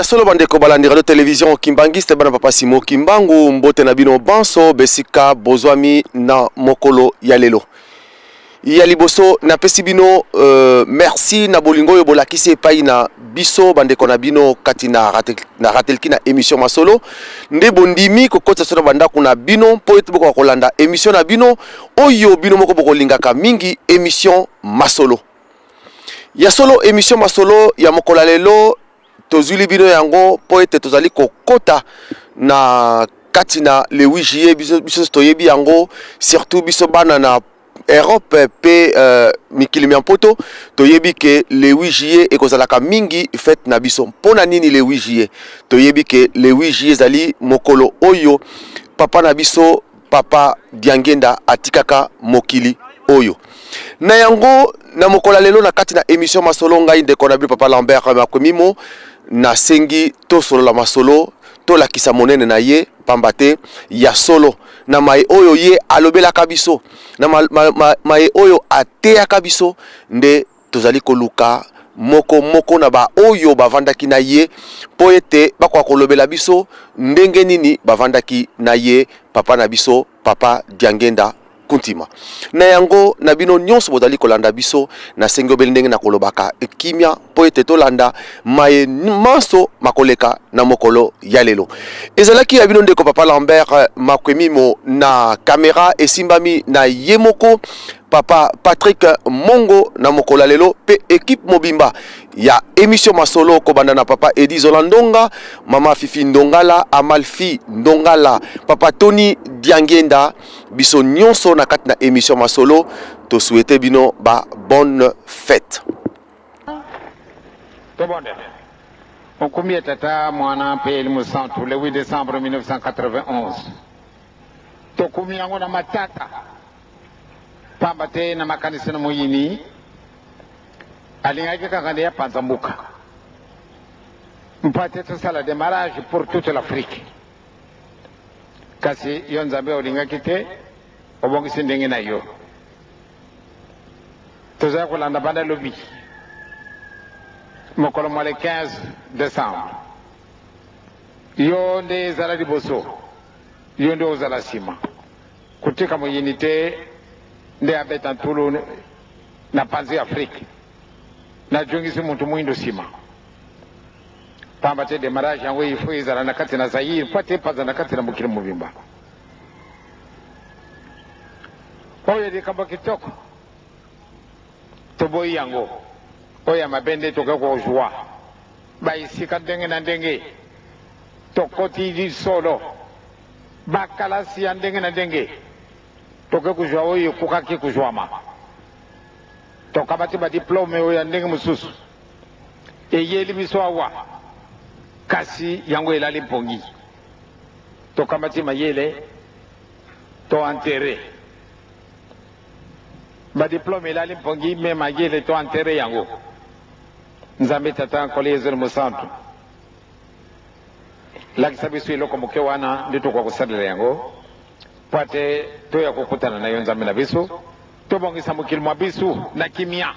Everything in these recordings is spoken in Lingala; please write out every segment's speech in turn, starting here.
Ya solo bandeko balandi radio television Kimbanguiste bana papa Simo Kimbangu, mbote na bino banso besika bozwami na mokolo ya lelo. Ya liboso napesi bino merci na bolingo oyo bolakisi epai na biso bandeko na bino kati na na Ratelki na emission Masolo nde bondimi kokotisa biso na bandako na bino mpo ete bokoka kolanda emission na bino oyo bino moko bokolingaka mingi, emission Masolo. Ya solo emission Masolo ya mokolo ya lelo tozwili bino yango mpo ete tozali kokota na kati na le 8 juillet. Biso biso toyebi yango, surtout biso bana na Europe pe mikili mya mpoto, toyebi ke le 8 juillet ekozalaka mingi fete na biso. Mpo na nini le 8 juillet? Toyebi ke le 8 juillet ezali mokolo oyo papa na biso papa Diangienda atikaka mokili oyo. Na yango na mokolo ya lelo na kati na emission Masolo, ngai ndeko na bino papa Lambert Makwemimo nasengi tosolola masolo, tolakisa monene na ye, pamba te ya solo na maye oyo ye alobelaka biso, na maye oyo ateyaka biso, nde tozali koluka moko moko na ba oyo bavandaki na ye mpo ete bakoka kolobela biso ndenge nini bavandaki na ye papa na biso papa Diangienda Kuntima. Na yango na bino nyonso bozali kolanda biso, nasengi obele ndenge na kolobaka kimia mpo ete tolanda maye manso makoleka na mokolo ya lelo. Ezalaki ya bino ndeko papa Lambert Makwemimo na kamera esimbami na ye moko papa Patrick Mongo na mokolo ya lelo, pe equipe mobimba ya emission Masolo kobanda na papa Edi Zola Ndonga, mama Fifi Ndongala, Amalfi Ndongala, papa Tony Diangienda, biso nyonso na kati na emission Masolo to souhaiter bino ba bonne fête. Tobondela. Okumbi ya Tata, Mwana mpe Elimo Santu, le 8 decembre 1991. Tokumi yango na matata, pamba te na makanisi na moyini alingaki kaka nde apanza mboka mpo ate tosala demarrage pour toute l'Afrique. Kasi yo Nzambe olingaki te, obongisi ndenge na yo. Tozali kolanda banda lobi mokolo mwa le 15 decembre. Yo nde ezala liboso, yo nde ozala nsima. Kotika moyini te nde abeta ntulu na panzi Afrique, najongisi mutu mwindo nsima. Pamba te demarrage yango il faut ezala na kati na Zaïre mpo ete epanza na kati na mokili mobimba. Oyo likambo kitoko, toboyi yango. Oyo ya mabe nde tokoki kozwa ba esika ndenge na ndenge, tokoti lisolo ba kalasi ya ndenge na ndenge, tokoki kozwa oyo ekokaki kozwama, tokamati ba diplome oyo ya ndenge mosusu eyeli biso awa, kasi yango elali mpongi. Tokamati mayele to enterre ba diplome elali mpongi, me mayele to enterre yango. Nzambe Tata Nkolo Yezu Mosantu, lakisa biso eloko moke wana nde tokoka kosalela yango mpo ate toya kokutana na yo Nzambe na biso, tobongisa mokili mwa biso na kimia,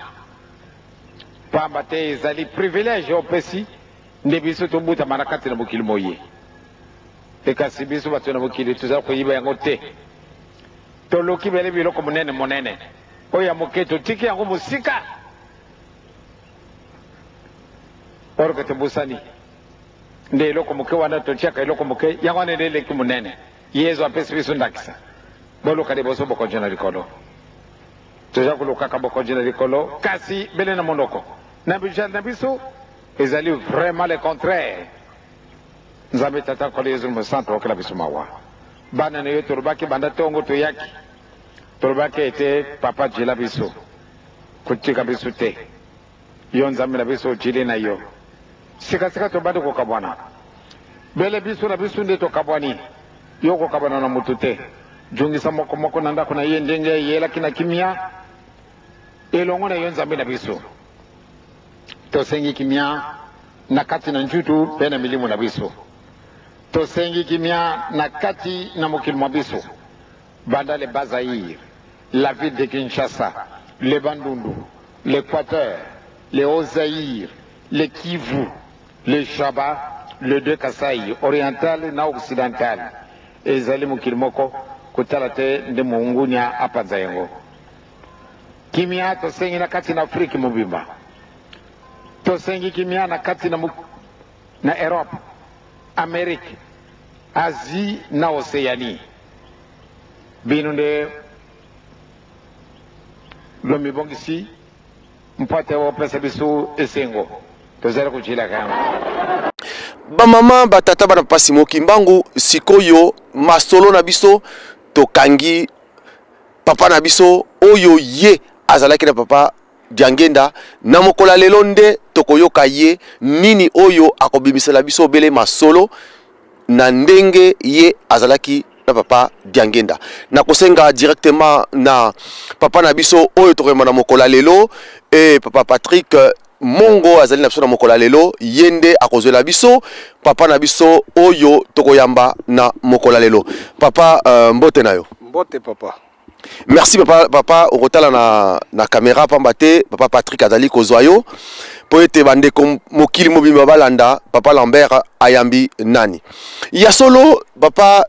pamba te ezali privilège opesi nde biso tobutama na kati na mokili moye. Te kasi biso bato na mokili tozali koyiba yango te, toluki bele biloko monene monene, oyo ya moke totiki yango mosika, or ke tobosani nde eloko moke wana totiaka eloko moke yango wana nde eleki monene. Yezu apesi biso ndakisa, boluka liboso bokonzi na likolo. Toza kolukaka bokonzi na likolo, kasi bele na monoko na bijal na biso ezali vraiment le contraire. Nzambe Tata Nkolo Yezu Mosantu okela biso mawa. Bana na yo tolobaki banda tongo toyaki, tolobaki ete papa jila biso, kotika biso te. Yo Nzambe na biso ojili na yo. Sika sika tobandi kokabwana. Bele biso na biso nde tokabwani. Yo kokabwana na moto te. Jongisa moko moko na ndako na ye ndenge eyelaki na kimia elongo na yo Nzambe na biso. Tosengi kimia na kati na njutu mpe na milimo na biso. Tosengi kimia na kati na mokili mwa biso, banda le Bas-Zaïre, la ville de Kinshasa, le Bandundu, l'Equateur, le Haut-Zaïre, le Kivu, le Shaba. Le deux Kasai, oriental na occidental, ezali mokili moko, kotala te nde mongunia apanza yango. Kimia tosengi na kati na Afrique mobimba, tosengi kimia na kati na, na Europe, Amerique, Asie na Oceanie. Bino nde lomibongisi mpo ete opesa biso esengo tozali kojilaka yango. Bamama, batata, bana papa Simon Kimbangu, sikoyo masolo na biso tokangi papa na biso oyo ye azalaki na papa Diangenda. Na mokolo ya lelo nde tokoyoka ye nini oyo akobimisela biso obele masolo na ndenge ye azalaki na papa Diangenda. Nakosenga directement na papa na biso oyo tokoyamba na mokolo ya lelo, e papa Patrick Mongo azali na biso na mokolo ya lelo, ye nde akozwela biso papa na biso oyo tokoyamba na mokolo ya lelo. Papa, mbote na yo. Mbote papa. Merci papa. Papa, okotala na caméra pamba te papa Patrick azali kozwa yo mpo ete bandeko mokili mobimba balanda papa Lambert ayambi nani. Ya solo papa,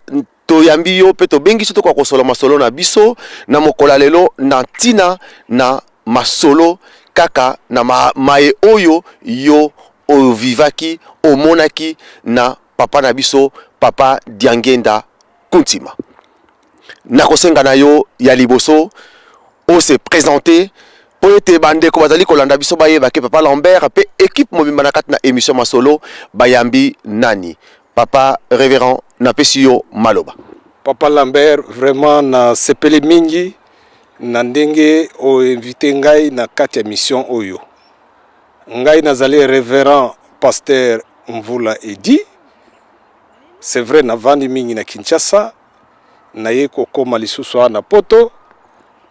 toyambi yo mpe tobengi so tokoka kosola masolo na biso na mokolo ya lelo na ntina na masolo kaka na maye oyo yo ovivaki, omonaki na papa na biso papa Diangenda Kuntima. Nakosenga na yo ya liboso ose présenter mpo ete bandeko bazali kolanda biso bayeba ke papa Lambert mpe équipe mobimba na kati na émission masolo bayambi nani. Papa révérend, napesi yo maloba. Papa Lambert, vraiment nasepeli mingi na ndenge oinvite ngai na kati ya mission oyo. Ngai nazali révérend pasteur Mvula Edi. C'est vrai, navandi mingi na Kinshasa, naye kokóma lisusu awa na Poto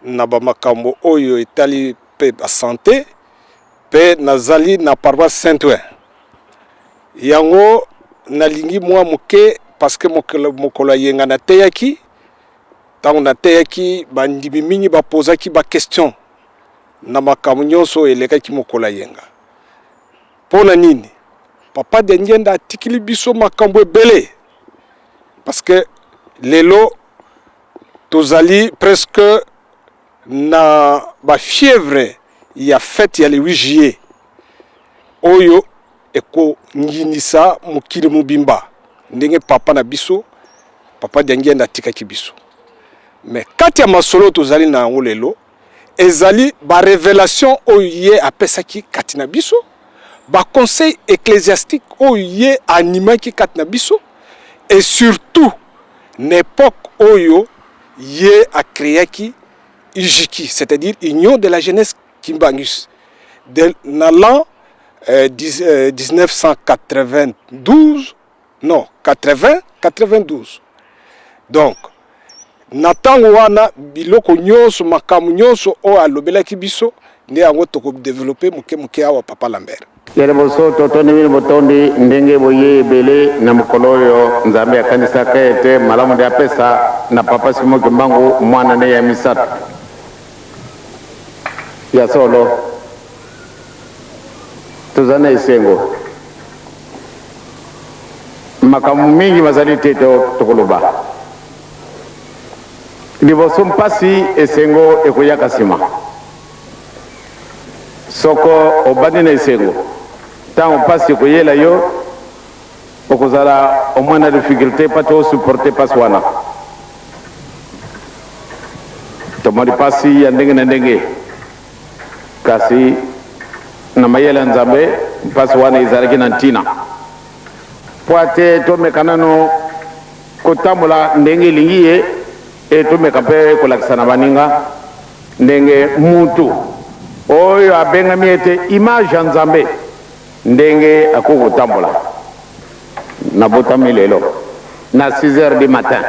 na bamakambo oyo etali mpe basanté, mpe nazali na paroisse Saint-Ouen. Yango nalingi mwa moke parce que mokolo ya yenga nateyaki. Ntango nateyaki, bandimi mingi bapozaki baquestion na makambo nyonso oyo elekaki mokolo ya yenga. Mpo na nini papa Diangienda atikili biso makambo ebele? Parce que lelo tozali presque na bafièvre ya fête ya le 8 juillet oyo ekonginisa mokili mobimba, ndenge papa na biso papa Diangienda atikaki biso. Mais kati ya masolo tozali na yango lelo ezali barévélation oyo ye apesaki kati na biso, baconseil ecclésiastique oyo ye animaki kati na biso, et surtout na époque oyo ye acréaki UJKI, c'est-à-dire Union de la jeunesse kimbanguiste, na l'an 1992, non, 80, 92. Donc na ntango wana, biloko nyonso, makambo nyonso oyo alobelaki biso, nde yango tokodévelopper moke moke awa, papa Lambert. Ya liboso, totondi bino botondi ndenge boye ebele na mokolo oyo Nzambe akanisaka ete malamu nde apesa na papa Simon Kimbangu mwana ne ya misato. Ya solo, toza na esengo. Makambo mingi bazali te tokoloba. Liboso mpasi, esengo ekoyaka nsima. Soko obandi na esengo, ntango mpasi ekoyela yo, okozala au moins na difficulté mpo te osupporte mpasi wana. Tomoni mpasi ya ndenge na ndenge, kasi na mayele ya Nzambe, mpasi wana ezalaki na ntina po ate tomeka nano kotambola ndenge elingi ye, e tomeka mpe kolakisa na baninga ndenge mutu oyo abengami ete image ya Nzambe ndenge akoki kotambola. Nabotami lelo na 6 heures du matin,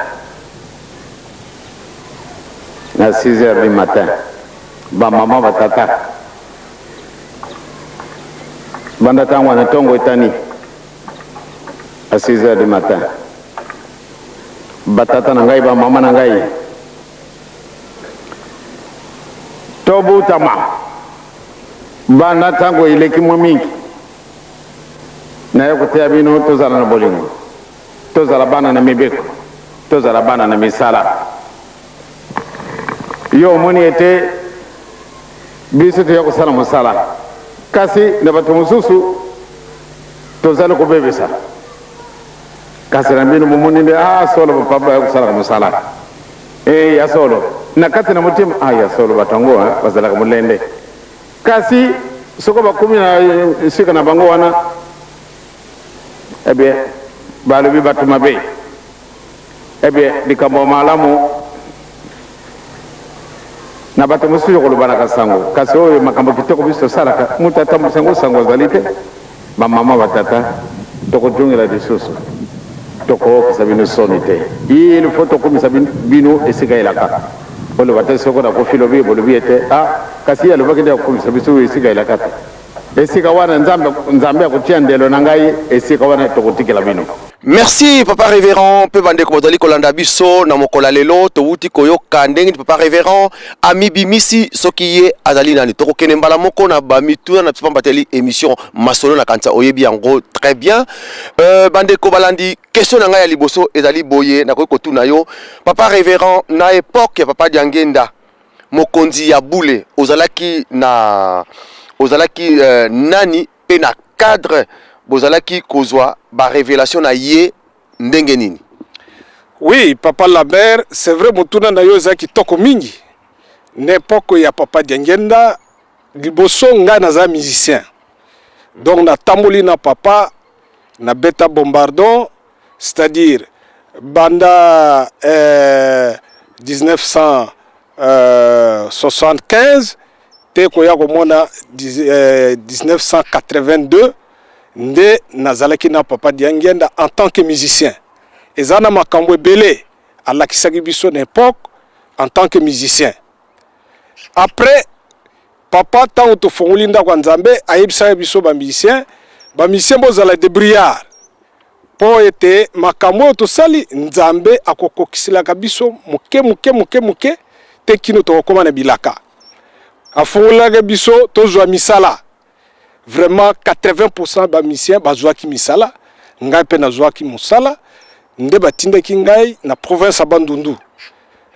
na 6 heures du matin. Bamama, batata, banda ntango wana ntongo etani à 6 heures du matin, batata na ngai, bamama na ngai, tobutama banda ntango eleki mwa mingi. Naye koteya bino tozala na bolingo, tozala bana na mibeko, tozala bana na misala. Yo omoni ete biso toya kosala mosala, kasi na bato mosusu tozali kobebisa. Kasi na bino bomoni nde ah, solo bapapa baya kosalaka mosala. E ya solo na kati na motema ah, ya solo bato yango bazalaka molende. Kasi soko bakomi na esika na bango wana, eh bien balobi bato mabe. Eh bien likambo ya malamu na bato mosusu kolobanaka sango, kasi oyo makambo kitoko biso tosalaka, moto atambwisa yango sango azali te. Bamama, batata, tokozongela lisusu, tokookisa bino soni te. Il faut tokomisa bino esika elaka. Boloba te soko nakufi lobi, bolobi ete ah, kasi ye alobaki nde akokomisa biso esika elaka te. Esika wana Nzambe, Nzambe akotia ndelo na ngai, esika wana tokotikela bino. Merci papa révérend mpe bandeko bozali kolanda biso na mokolo ya lelo. Towuti koyoka ndenge nini papa révérend amibimisi soki ye azali nani. Tokokende mbala moko na bamituna na biso pamba te émission masolo na kanisa oyebi yango très bien. Bandeko balandi, question na ngai ya liboso ezali boye, nakoki kotuna yo papa révérend, na époque ya papa Diangenda mokonzi ya bule, ozalaki nani mpe na cadre bozalaki kozwa barévélation na ye ndenge nini? Oui, papa Lambert, c'est vrai, motuna na yo eza kitoko mingi. Na époque ya papa Diangenda, liboso ngai naza musicien, donc natamboli na papa, nabeta bombardon, c'est-à-dire banda 1975 te koya komona 1982 nde nazalaki na papa Diangenda en tant que musicien. Eza na makambo ebele alakisaki biso na époque en tant que musicien. Après papa, ntango tofongoli ndako ya Nzambe, ayebisaki biso bamusicien: "Bamusicien, bozala débrouillard mpo ete makambo oyo tosali, Nzambe akokokiselaka biso moke moke moke moke te kino tokokóma na bilaka." Afungolaka biso tozwa misala. Vraiment, 80% bamusicien bazwaki misala. Ngai mpe nazwaki mosala nde batindaki ngai na province ya Bandundu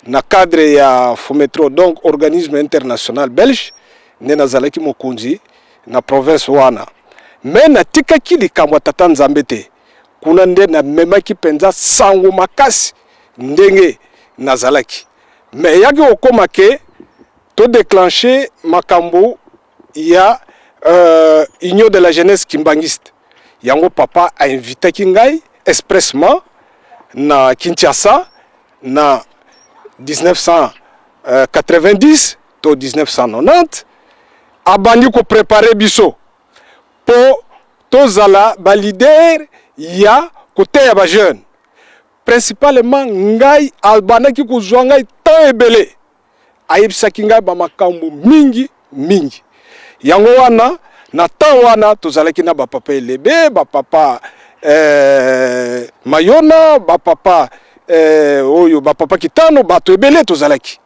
na cadre ya Fometro, donc organisme international belge, nde nazalaki mokonzi na province wana. Me natikaki likambo ya tata Nzambe te. Kuna nde namemaki mpenza sango makasi ndenge nazalaki. Me eyaki kokóma ke todéclenche makambo ya Union de la jeunesse kimbanguiste. Yango papa ainvitaki ngai expressement na Kinshasa na 1990 to 1990. Abandi koprépare biso mpo tozala baleader ya koteya bajeune. Principalement ngai, abandaki kozwa ngai temps ebele, ayebisaki ngai bamakambo mingi mingi. Yango wana na temps wana tozalaki na bapapa Elebe, bapapa Mayona, bapapa oyo, bapapa Kitano, bato ebele tozalaki.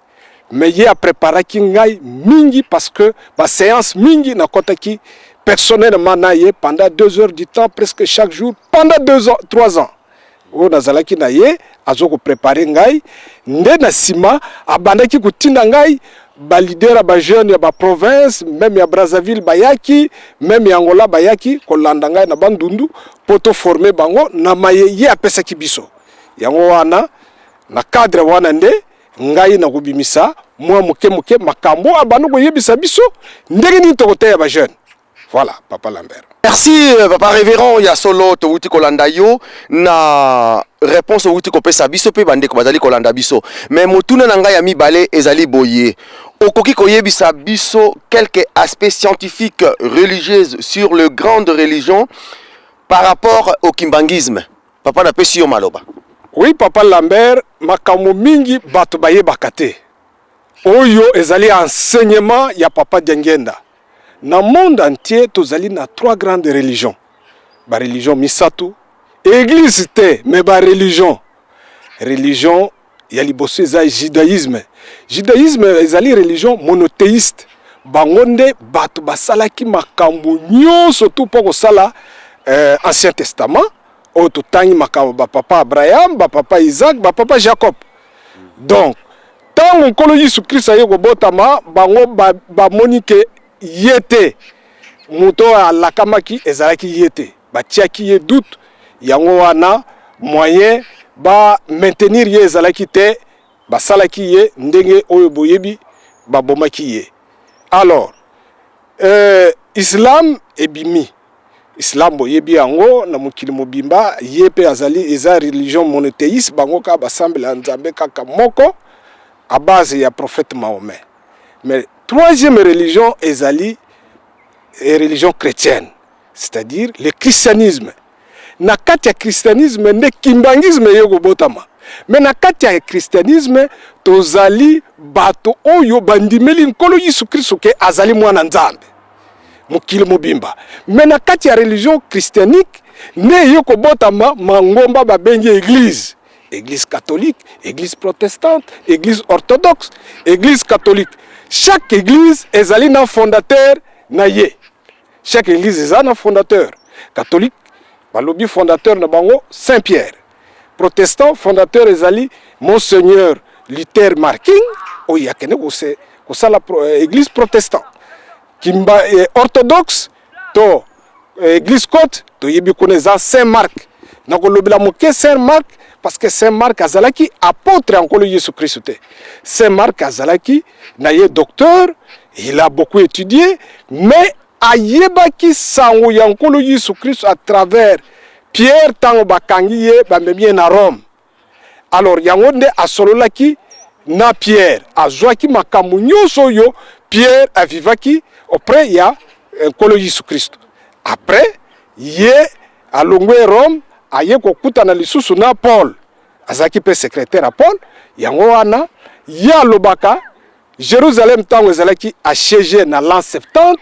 Mais ye apreparaki ngai mingi parce que baséance mingi nakɔtaki personnellement na ye pendant 2 heures du temps presque chaque jour pendant 2 ans, 3 ans oyo nazalaki na ye, aza koprépare ngai. Nde na nsima abandaki kotinda ngai baleader ya bajeune ya baprovince, même ya Brazzaville bayaki, même ya Angola bayaki kolanda ngai na Bandundu mpo toforme bango na maye ye apesaki biso. Yango wana na cadre wana nde ngai nakobimisa mwa moke moke makambo abandi koyebisa biso ndenge nini tokoteya bajeune. Voilà, papa Lambert. Merci papa révérend. Ya solo, towuti kolanda yo na réponse owuti kopesa biso mpe bandeko bazali kolanda biso. Mais motuna na ngai ya mibale ezali boye: okoki koyebisa biso quelques aspects scientifiques religieuses sur le grande religion par rapport au kimbanguisme? Papa, napesi yo maloba. Oui, papa Lambert, makambo mingi bato bayebaka te oyo ezali enseignement ya papa Diangenda. Na monde entier tozali na trois grandes religions, bareligion misato, église te, mais bareligion. Religion ya liboso eza judaïsme. Judaïsme ezali religion monothéiste. Bango nde bato basalaki makambo nyonso tu mpo kosala. Ancien Testament oyo totangi makambo ba papa Abraham, ba papa Isaac, ba papa Jacob. Donc ntango Nkolo Yesu Kristo aye kobotama, bango bamoni ba ke ye te moto oyo alakamaki, ezalaki ye te, batiaki ye doute. Yango wana moyen ba maintenir ye ezalaki te, basalaki ye ndenge oyo boyebi, babomaki ye. Alors islam ebimi. Islam boyebi yango na mokili mobimba, ye mpe azali, eza religion monothéiste. Bango kaka basambela Nzambe kaka moko à base ya prophète Mahomet. Mais troisième religion ezali religion chrétienne, c'est-à-dire le christianisme. Na kati ya christianisme nde kimbanguisme eye kobotama. Mais na kati ya christianisme, tozali bato oyo bandimeli Nkolo Yesu Kristo ke azali mwana Nzambe mokili mobimba. Mais na kati ya religion christianique nde eye kobotama mangomba babengi église: église catholique, église protestante, église orthodoxe, église catholique. Chaque église ezali na fondateur na ye. Chaque église eza na fondateur. Catholique, balobi fondateur na bango Saint Pierre. Protestant, fondateur ezali Monseigneur Luther Marking, oyo akende kosala église protestant. Kimba orthodoxe to église côte, toyebi kuna eza Saint Marc. Nakolobela moke Saint Marc, parce que Saint Marc azalaki apôtre ya Nkolo Yesu Kristo te. Saint Marc azalaki na ye docteur, il a beaucoup étudié, mais ayebaki sango ya Nkolo Yesu Kristo à travers Pierre. Ntango bakangi ye, bamemi ye na Rome, alors yango nde asololaki na Pierre, azwaki makambo nyonso oyo Pierre avivaki auprès ya Nkolo Yesu Kristo. Après ye alongwe Rome, aye kokutana lisusu na Paul, azalaki mpe secrétaire ya Paul. Yango wana ye alobaka Jérusalem ntango ezalaki assiégé na l'an 70,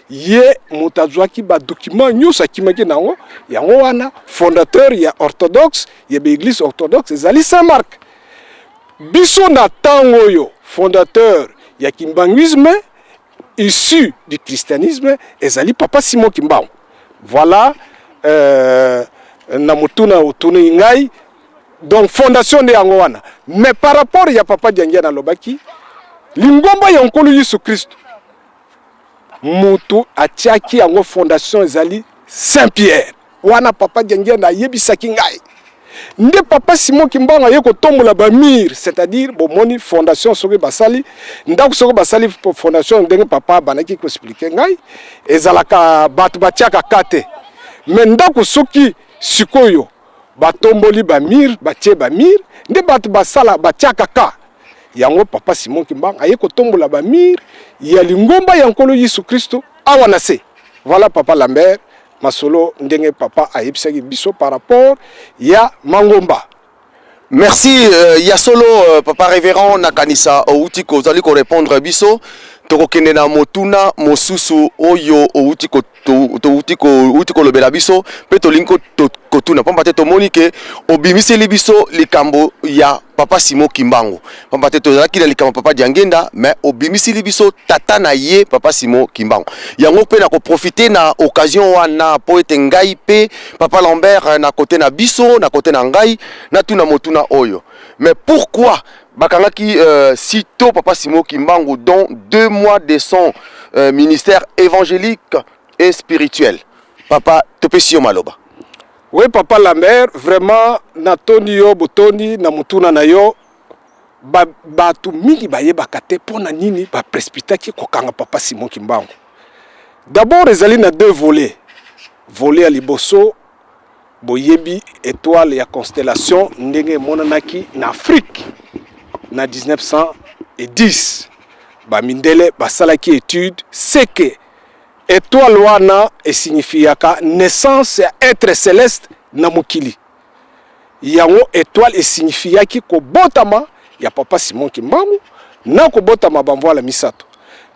ye moto azwaki badocument nyonso, akimaki nango. Yango wana fondateur ya orthodoxe, ya baéglise orthodoxe, ezali Saint Marc. Biso na ntango oyo, fondateur ya kimbanguisme issu du christianisme ezali papa Simon Kimbangu. Voilà, na motuna otuni ngai, donc fondation nde yango wana. Mais par rapport ya papa Diangienda, nalobaki lingomba ya Nkolo Yesu Kristo, moto atiaki yango fondation ezali Saint Pierre. Wana papa Diangienda ayebisaki ngai nde papa Simon Kimbangu aye kotombola bamurs, c'est-à-dire bomoni fondation, soki basali ndako, soki basali fondation ndenge papa abandaki koexpliquer ngai, ezalaka bato batiaka ka te. Mais ndako soki sikoyo batomboli bamurs, batie bamurs, nde bato basala batiaka ka. Yango papa Simon Kimbangu aye kotombola bamurs ya lingomba ya Nkolo Yesu Kristo awa na se. Voilà, papa Lambert, masolo ndenge papa ayebisaki biso par rapport ya mangomba. Merci ya solo, papa révérend. Nakanisa outi kozali korépondre biso. Tokokende na motuna mosusu oyo outi outi kolobela biso mpe tolingi kotuna, pamba te tomoni ke obimiseli biso likambo ya papa Simon Kimbangu, pamba te tozalaki na likambo papa Diangenda, mais obimiseli biso tata na ye papa Simon Kimbangu. Yango mpe na koprofiter na occasion wana mpo ete ngai mpe papa Lambert na kote na biso, na kote na ngai, natuna motuna oyo: mais pourquoi bakangaki sitôt papa Simon Kimbangu dans 2 mois de son ministère évangélique et spirituel? Papa, topesi yo maloba. Oui, papa Lambert, vraiment natondi yo botondi na motuna na yo. Bato mingi bayebaka te mpo na nini baprécipitaki kokanga papa Simon Kimbangu. D'abord ezali na deux volets. Volet ya liboso, boyebi étoile ya constellation ndenge emonanaki na Afrique na 1910. Bamindele basalaki étude, c'est que étoile wana esignifiaka naissance ya être céleste na mokili. Yango étoile esignifiaki kobotama ya papa Simon Kimbangu na kobotama bamvwala misato.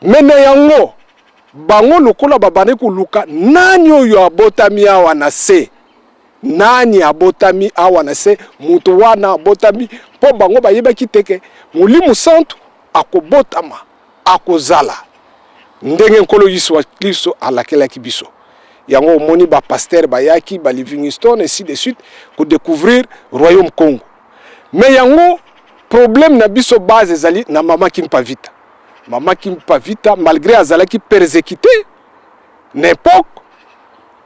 Mais na yango, bango lokola babandi koluka nani oyo abotami awa na se, nani abotami awa na se, moto wana abotami, mpo bango bayebaki te ke Molimo Santu akobotama, akozala ndenge Nkolo Yesu wa Kristo alakelaki biso. Yango omoni ba pasteur bayaki, ba Livingstone, ainsi de suite, ko découvrir royaume Congo. Mais yango problème na biso base ezali na mama Kimpa Vita. Mama Kimpa Vita, malgré azalaki persécuté na époque,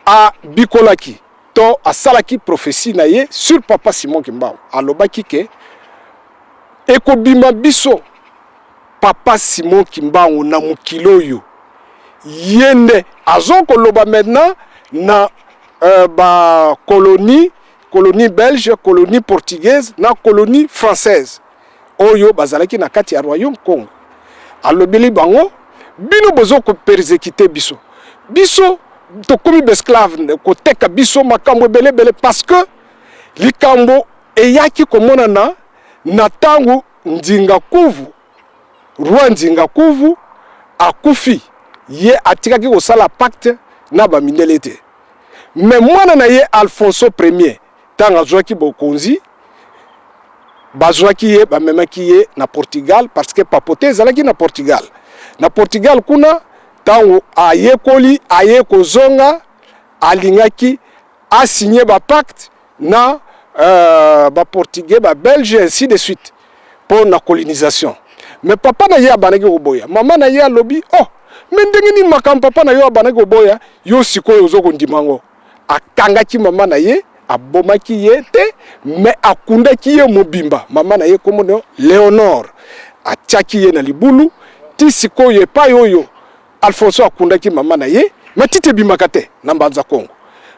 abikolaki to asalaki prophétie na ye sur papa Simon Kimbangu. Alobaki ke ekobima biso papa Simon Kimbangu na mokili oyo, ye nde azokoloba maintenant na bacolonie, colonie belge, colonie portugaise na colonie française oyo bazalaki na kati ya royaume Congo. Alobeli bango: bino bozokopersécuter biso, biso tokomi baesclave, koteka biso makambo ebele ebele, parce que likambo eyaki komonana na ntango Nzinga Kuvu, roi Nzinga Kuvu akufi. Ye atikaki kosala pacte na bamindele te, mais mwana na ye Alfonso Premier, ntango azwaki bokonzi, bazwaki ye, bamemaki ye na Portugal, parce que papauté ezalaki na Portugal. Na Portugal kuna, ntango ayekoli, aye kozonga, alingaki asigner bapacte na baportugais, babelge, ainsi de suite, mpo na colonisation. Mais papa na ye abandaki koboya. Mama na ye alobi: "Oh, mais ndenge nini makambo papa na yo abandaki koboya, yo sikoyo ozo kondima yango?" Akangaki mama na ye, abomaki ye te, mais akundaki ye mobimba. Mama na ye kombo Léonore. Atiaki ye na libulu ti sikoyo epai oyo Alfonso akundaki mama na ye, matiti ebimaka te na Mbanza Kongo.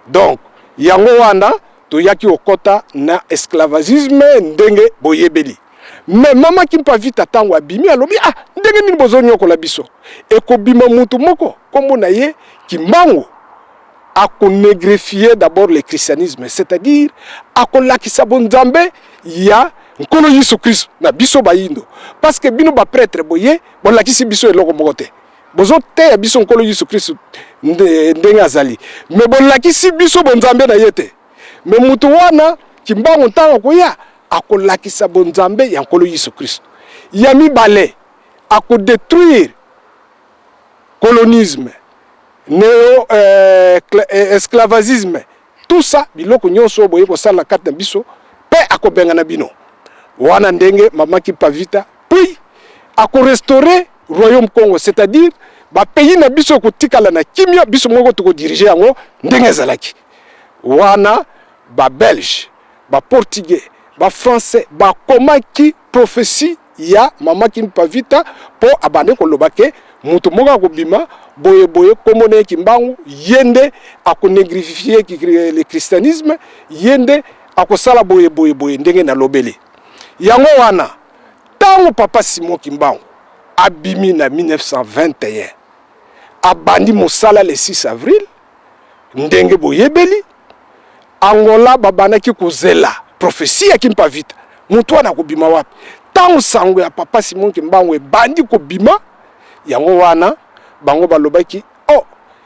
Donc yango wana toyaki kokɔta na esclavagisme ndenge boyebeli. Mais mama Kimpa Vita, ntango abimi, alobi: "Ah, ndenge nini bozonyokola biso? Ekobima mutu moko, nkombo na ye Kimbangu, akonégrifier d'abord le christianisme, c'est-à-dire akolakisa bonzambe ya Nkolo Yesu Kristo na biso bayindo, parce que bino baprêtre boye bolakisi biso eloko moko te. Bozoteya biso Nkolo Yesu Kristo ndenge azali, mais bolakisi biso bonzambe na ye te. Mais mutu wana Kimbangu, ntango akoya, akolakisa bonzambe ya Nkolo Yesu Kristo. Ya mibale, akodétruire colonisme, néo esclavagisme, tout ça, biloko nyonso oyo boye kosala na kati na biso, mpe akobengana bino." Wana ndenge mama Kimpa Vita. Puis akorestaurer royaume Congo, c'est-à-dire bapays na biso ekotikala na kimia, biso moko tokodiriger yango ndenge ezalaki wana. Babelge, baportugais, bafrançais bakomaki prophétie ya mama Kimpa Vita, mpo abandi koloba ke moto moko akobima boyeboye, kombo na ye Kimbangu, ye nde akonégrifier le christianisme, ye nde akosala boye boye boye ndenge nalobeli yango wana. Ntango papa Simon Kimbangu abimi na 1921, abandi mosala le 6 avril ndenge boyebeli. Angola babandaki kozela prophétie ya Kimpa Vita, moto wana akobima wapi? Ntango sango ya papa Simon Kimbangu ebandi kobima, yango wana bango balobaki: "Oh,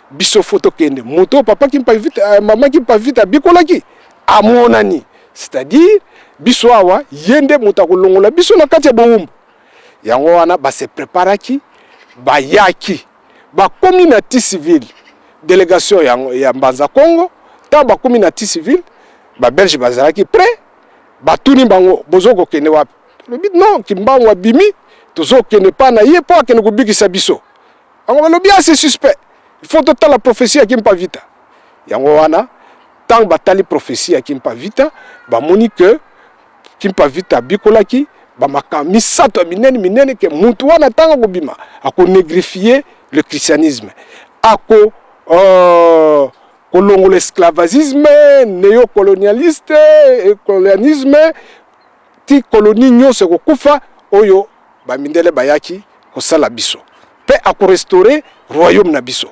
biso faut tokende. Moto oyo papa Kimpa Vita, mama Kimpa Vita abikolaki amonani, c'est-à-dire biso awa, ye nde moto akolongola biso na kati ya bowumbu." Yango wana base préparaki, bayaki, bakomi na Thysville, délégation ya Mbanza Congo. Ntango bakomi na Thysville, babelge bazalaki prêt. Batuni bango: "Bozokokende wapi?" Lobi: "Non, Kimbangu abimi, tozokende pa na ye mpo akende kobikisa biso." Bango balobi: "Ah, c'est suspect, il faut totala prophétie ya Kimpa Vita." Yango wana ntango batali prophétie ya Kimpa Vita, bamoni ke Kimpa Vita abikolaki bamakambo misato ya minene minene, ke mutu wana ntango akobima, akonégrifier le christianisme, ako kolongola esclavagisme, néocolonialiste, colonialisme, ti colonie nyonso ekokufa oyo bamindele bayaki kosala biso, mpe akorestaurer royaume na biso.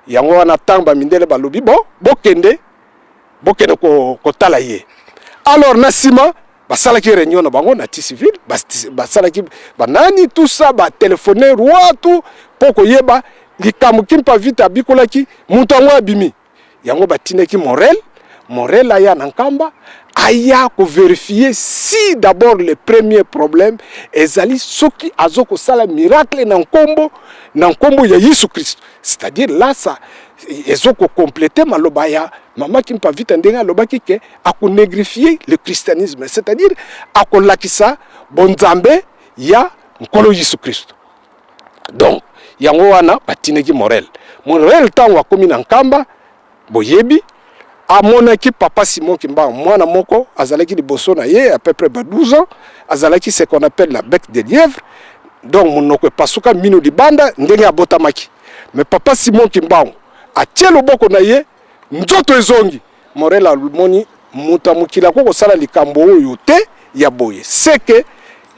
Yango wana ntango bamindele balobi: "Bon, bokende, bokende kotala ye." Alors na nsima basalaki réunion na bango na Thysville, basalaki banani, tout ça, batelefone roi, tout, mpo koyeba likambo Kimpa Vita abikolaki, moto yango abimi. Yango batindaki Morel. Morel aya na Nkamba, aya koverifier si d'abord le premier problème ezali soki azo kosala miracle na nkombo na nkombo ya Yesu Kristo. C'est-à-dire là ça ezo kocompléter maloba ya mama Kimpa Vita ndenge alobaki ke akonégrifier le christianisme, c'est-à-dire akolakisa bonzambe ya Nkolo Yesu Kristo. Donc yango wana batindaki Morel. Morel ntango akomi na Nkamba, boyebi, amonaki papa Simon Kimbangu, mwana moko azalaki liboso na ye à peu près ba 12 ans, azalaki ce qu'on appelle la bec de lièvre, donc monoko epasuka, mino libanda, ndenge abotamaki. Mais papa Simon Kimbangu atie loboko na ye, nzoto ezongi. Morel amoni moto ya mokili akoki kosala likambo oyo te ya boye, seke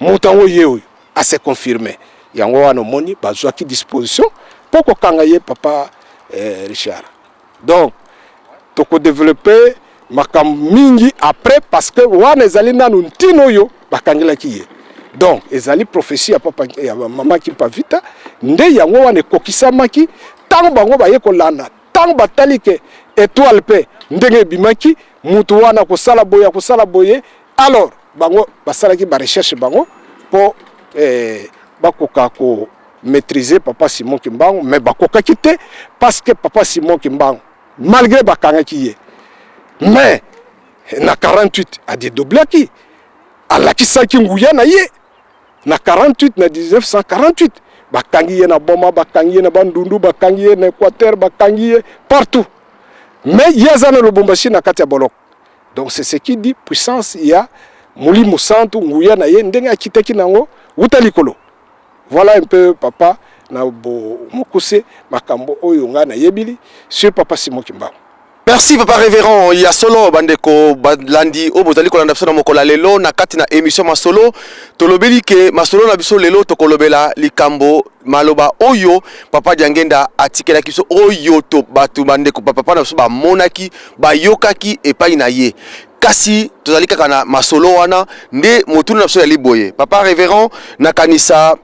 moto yango ye oyo ase confirme. Yango wana omoni bazwaki disposition mpo kokanga ye, papa Richard. Donc tokodévelopper makambo mingi après, parce que wana ezali nanu ntina oyo bakangelaki ye. Donc ezali prophétie ya papa, ya mama Kimpa Vita nde yango wana ekokisamaki. Ntango bango baye kolanda, ntango batali ke étoile mpe ndenge ebimaki, mutu wana kosala boye, akosala boye, alors bango basalaki barecherche bango mpo bakoka komaîtriser papa Simon Kimbangu. Mais bakokaki te, parce que papa Simon Kimbangu, malgré bakangaki ye, mais na 48 adédoublaki, alakisaki nguya na ye na 48. Na 1948 bakangi ye na Boma, bakangi ye na Bandundu, bakangi ye na Équateur, bakangi ye partout, mais ye aza na Lubumbashi na kati ya boloko. Donc c'est ce qui dit puissance ya Molimo Santu, nguya na ye ndenge akitaki nango wuta likolo. Voilà un peu, papa, na bo mokuse makambo oyo ngai nayebili sur papa Simon Kimbangu. Merci, papa révérend. Ya solo, bandeko balandi oyo bozali kolanda biso na mokolo ya lelo na kati na émission Masolo, tolobeli ke masolo na biso lelo tokolobela likambo maloba oyo papa Diangenda atikelaki biso, oyo to bato bandeko bapapa na biso bamonaki, bayokaki epai na ye. Kasi tozali kaka na masolo wana nde motuna na biso yali boye. Papa révérend, nakanisa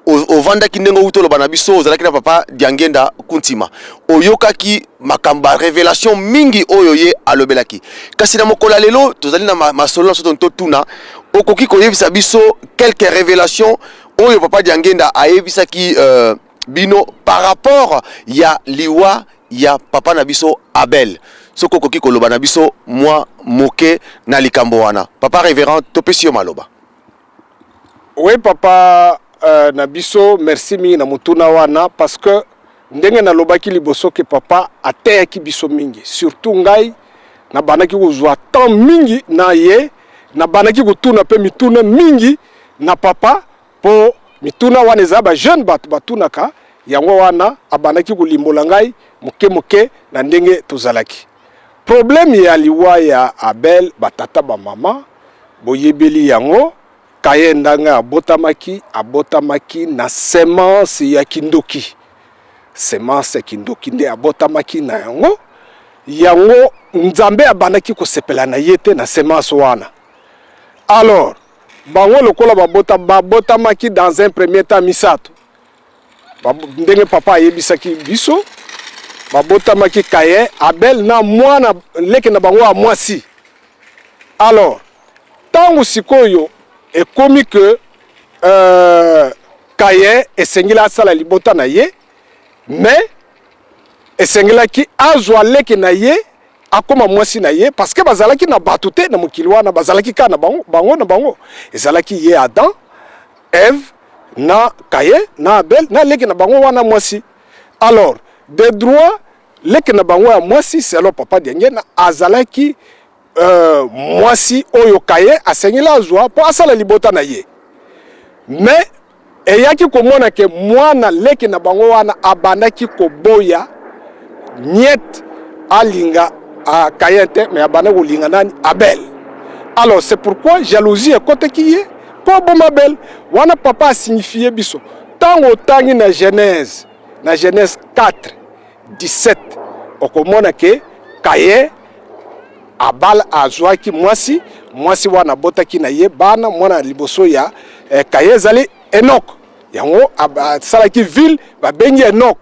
ovandaki ndenge outi oloba na biso, ozalaki na papa Diangenda Kuntima, oyokaki makambo ba révélation mingi oyo ye alobelaki. Kasi na mokolo ya lelo tozali na masolo na biso, totuna okoki koyebisa biso quelques révélations oyo papa Diangenda ayebisaki bino par rapport ya liwa ya papa na biso Abel. Soki okoki koloba na biso mwa moke na likambo wana, papa révérend, topesi yo maloba. Oui, papa na biso, merci mingi na motuna wana, parce que ndenge nalobaki liboso ke papa ateyaki biso mingi, surtout ngai nabandaki kozwa temps mingi na ye, nabandaki kotuna mpe mituna mingi na papa, mpo mituna wana eza bajeune bato batunaka yango wana. Abandaki kolimbola ngai moke moke na ndenge tozalaki. Problème ya liwa ya Abel, batata bamama boyebeli yango. Kaye ndenge abotamaki, abotamaki na semence ya kindoki. Semence ya kindoki nde abotamaki na yango. Yango Nzambe abandaki kosepela na ye te na semence wana. Alors bango lokola babota, babotamaki dans un premier temps misato, ndenge papa ayebisaki biso, babotamaki Kayen, Abel na mwana leke na bango ya mwasi. Alors ntango sikoyo ekomi ke Kayen esengeli asala libota na ye, mais esengelaki azwa leki na ye akóma mwasi na ye, parce que bazalaki na bato te na mokili wana, bazalaki kaka na bango, bango na bango. Ezalaki ye Adam, Eve na Kayen na Abel na leki na bango wana mwasi. Alors de droit, leki na bango ya mwasi, selon papa Diangenda, azalaki mwasi oyo Kayen asengeli azwa mpo asala libota na ye. Mais eyaki komona ke mwana leki na bango wana abandaki koboya niet alinga Kayen te, mais abandaki kolinga nani? Abel. Alors c'est pourquoi jalousie ekotaki ye mpo aboma Abel wana. Papa asignifie biso ntango otangi na Genèse, na Genèse 4 17, okomona ke Kayen abala, azwaki mwasi. Mwasi wana abotaki na ye bana. Mwana liboso ya Kayen ezali Enok. Yango asalaki ville babengi Enok.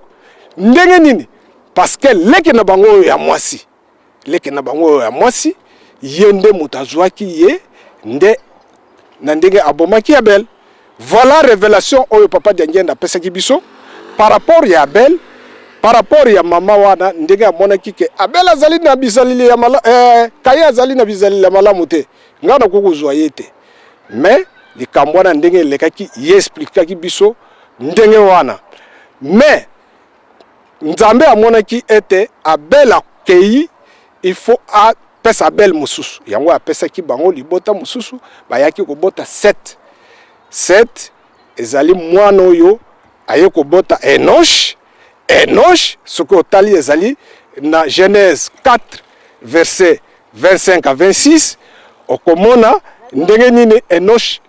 Ndenge nini? Parce que leki na bango oyo ya mwasi. Leki na bango oyo ya mwasi, ye nde moto azwaki ye nde na ndenge abomaki Abel. Voilà revelation oyo papa Diangienda apesaki biso par rapport ya Abel, par rapport ya mama wana ndenge amonaki ke Abel azali na bizaleli ya malamu, eh, Caïn azali na bizaleli ya malamu te, ngai nakoki kozwa ye te. Mais likambo wana ndenge elekaki, ye explikaki biso ndenge wana. Mais Nzambe amonaki ete Abel akei, il faut apesa Abel mosusu. Yango apesaki bango libota mosusu, bayaki kobota Seth. Seth ezali mwana oyo aye kobota Enosh. Enosh, soki otali ezali na Genèse 4 verset 25 à 26, okomona ndenge nini Enosh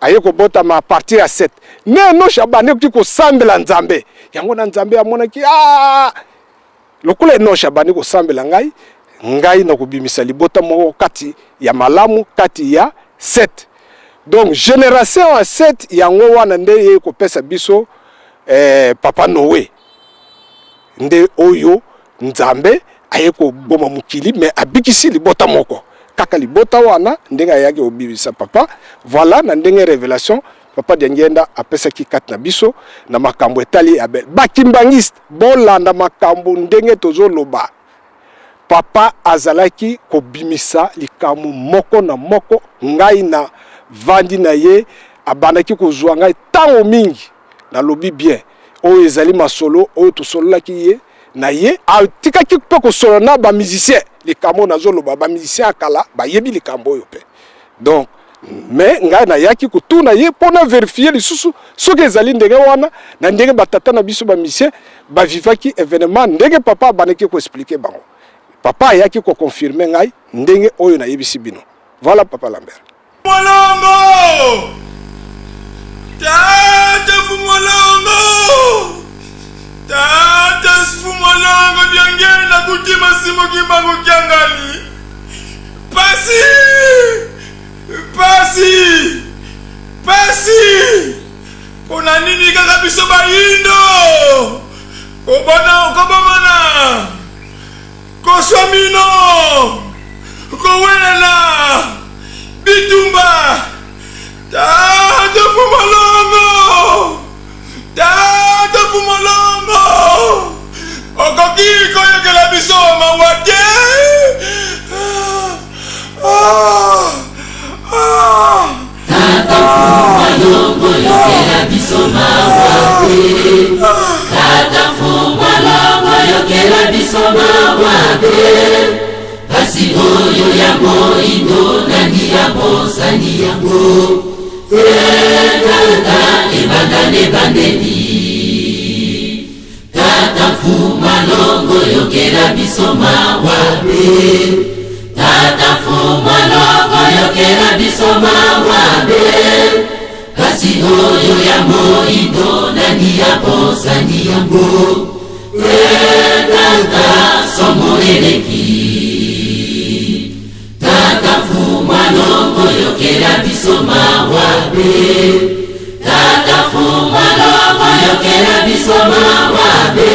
aye kobotama a partir ya 7 nde Enosh abandaki kosambela Nzambe. Yango na Nzambe amonaki ah, lokola Enosh abandi kosambela ngai, ngai nakobimisa libota moko kati ya malamu kati ya 7. Donc generation ya 7 yango wana nde ye kopesa biso eh, papa Noe nde oyo Nzambe aye koboma mokili mais abikisi libota moko kaka libota wana ndenge ayaki kobimisa papa. Voilà na ndenge revelation papa Diangienda apesaki kati na biso na makambo etali Abel. Ba kimbanguiste bolanda makambo ndenge tozoloba. Papa azalaki kobimisa likambo moko na moko, ngai na vandi na ye abandaki kozwa ngai tango mingi. Nalobi bien, oyo ezali masolo oyo tosololaki ye na ye, atikaki mpe kosolola na ba musiciens. Likambo nazoloba, ba musiciens ya kala bayebi likambo oyo mpe. Donc mais ngai nayaki kotuna ye mpo na verifier lisusu soki ezali ndenge wana, na ndenge batata na biso ba musiciens bavivaki evenement ndenge papa abandaki ko expliquer bango. Papa ayaki ko confirmer ngai ndenge oyo nayebisi bino. Voilà papa Lambert. Molongo! Tata Fumolongo! Tata Fumolongo diangenda kutima simo kimbangu kiangani. Pasi! Pasi! Pasi! Pona nini kaka biso bayindo? Kobona kobomana! Koswa mino, kowelana, bitumba. Tata Fumolongo, Tata Fumolongo, okoki koyokela biso mawa te? Ah, ah, Tata Fumolongo, yokela biso mawa te. Tata Fumolongo, yokela biso mawa te. Pasi oyo ya moindo nani abosani yango? Eh, tata ebanda n'ebandeli. Tata Mfuma Longo yokela biso mawa be. Tata Mfuma Longo yokela biso mawa be. Pasi oyo ya moindo nani abosani yango? Eh, tata somo eleki. Tata Mfuma Longo yokela biso mawa be. Tata Mfuma Longo yokela biso mawa be.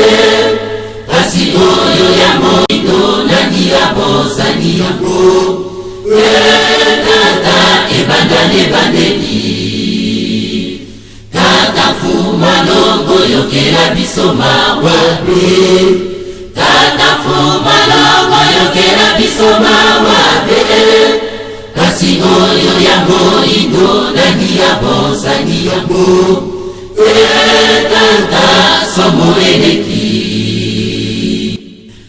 Pasi oyo ya moindo nani abosani yango? Eh, tata ebanda n'ebandeli. Tata Mfuma Longo yokela biso mawa be. Tata Mfuma Longo yokela biso mawa be. Kasi oyo ya moindo nani abosani yango? Eh, tata somo eleki.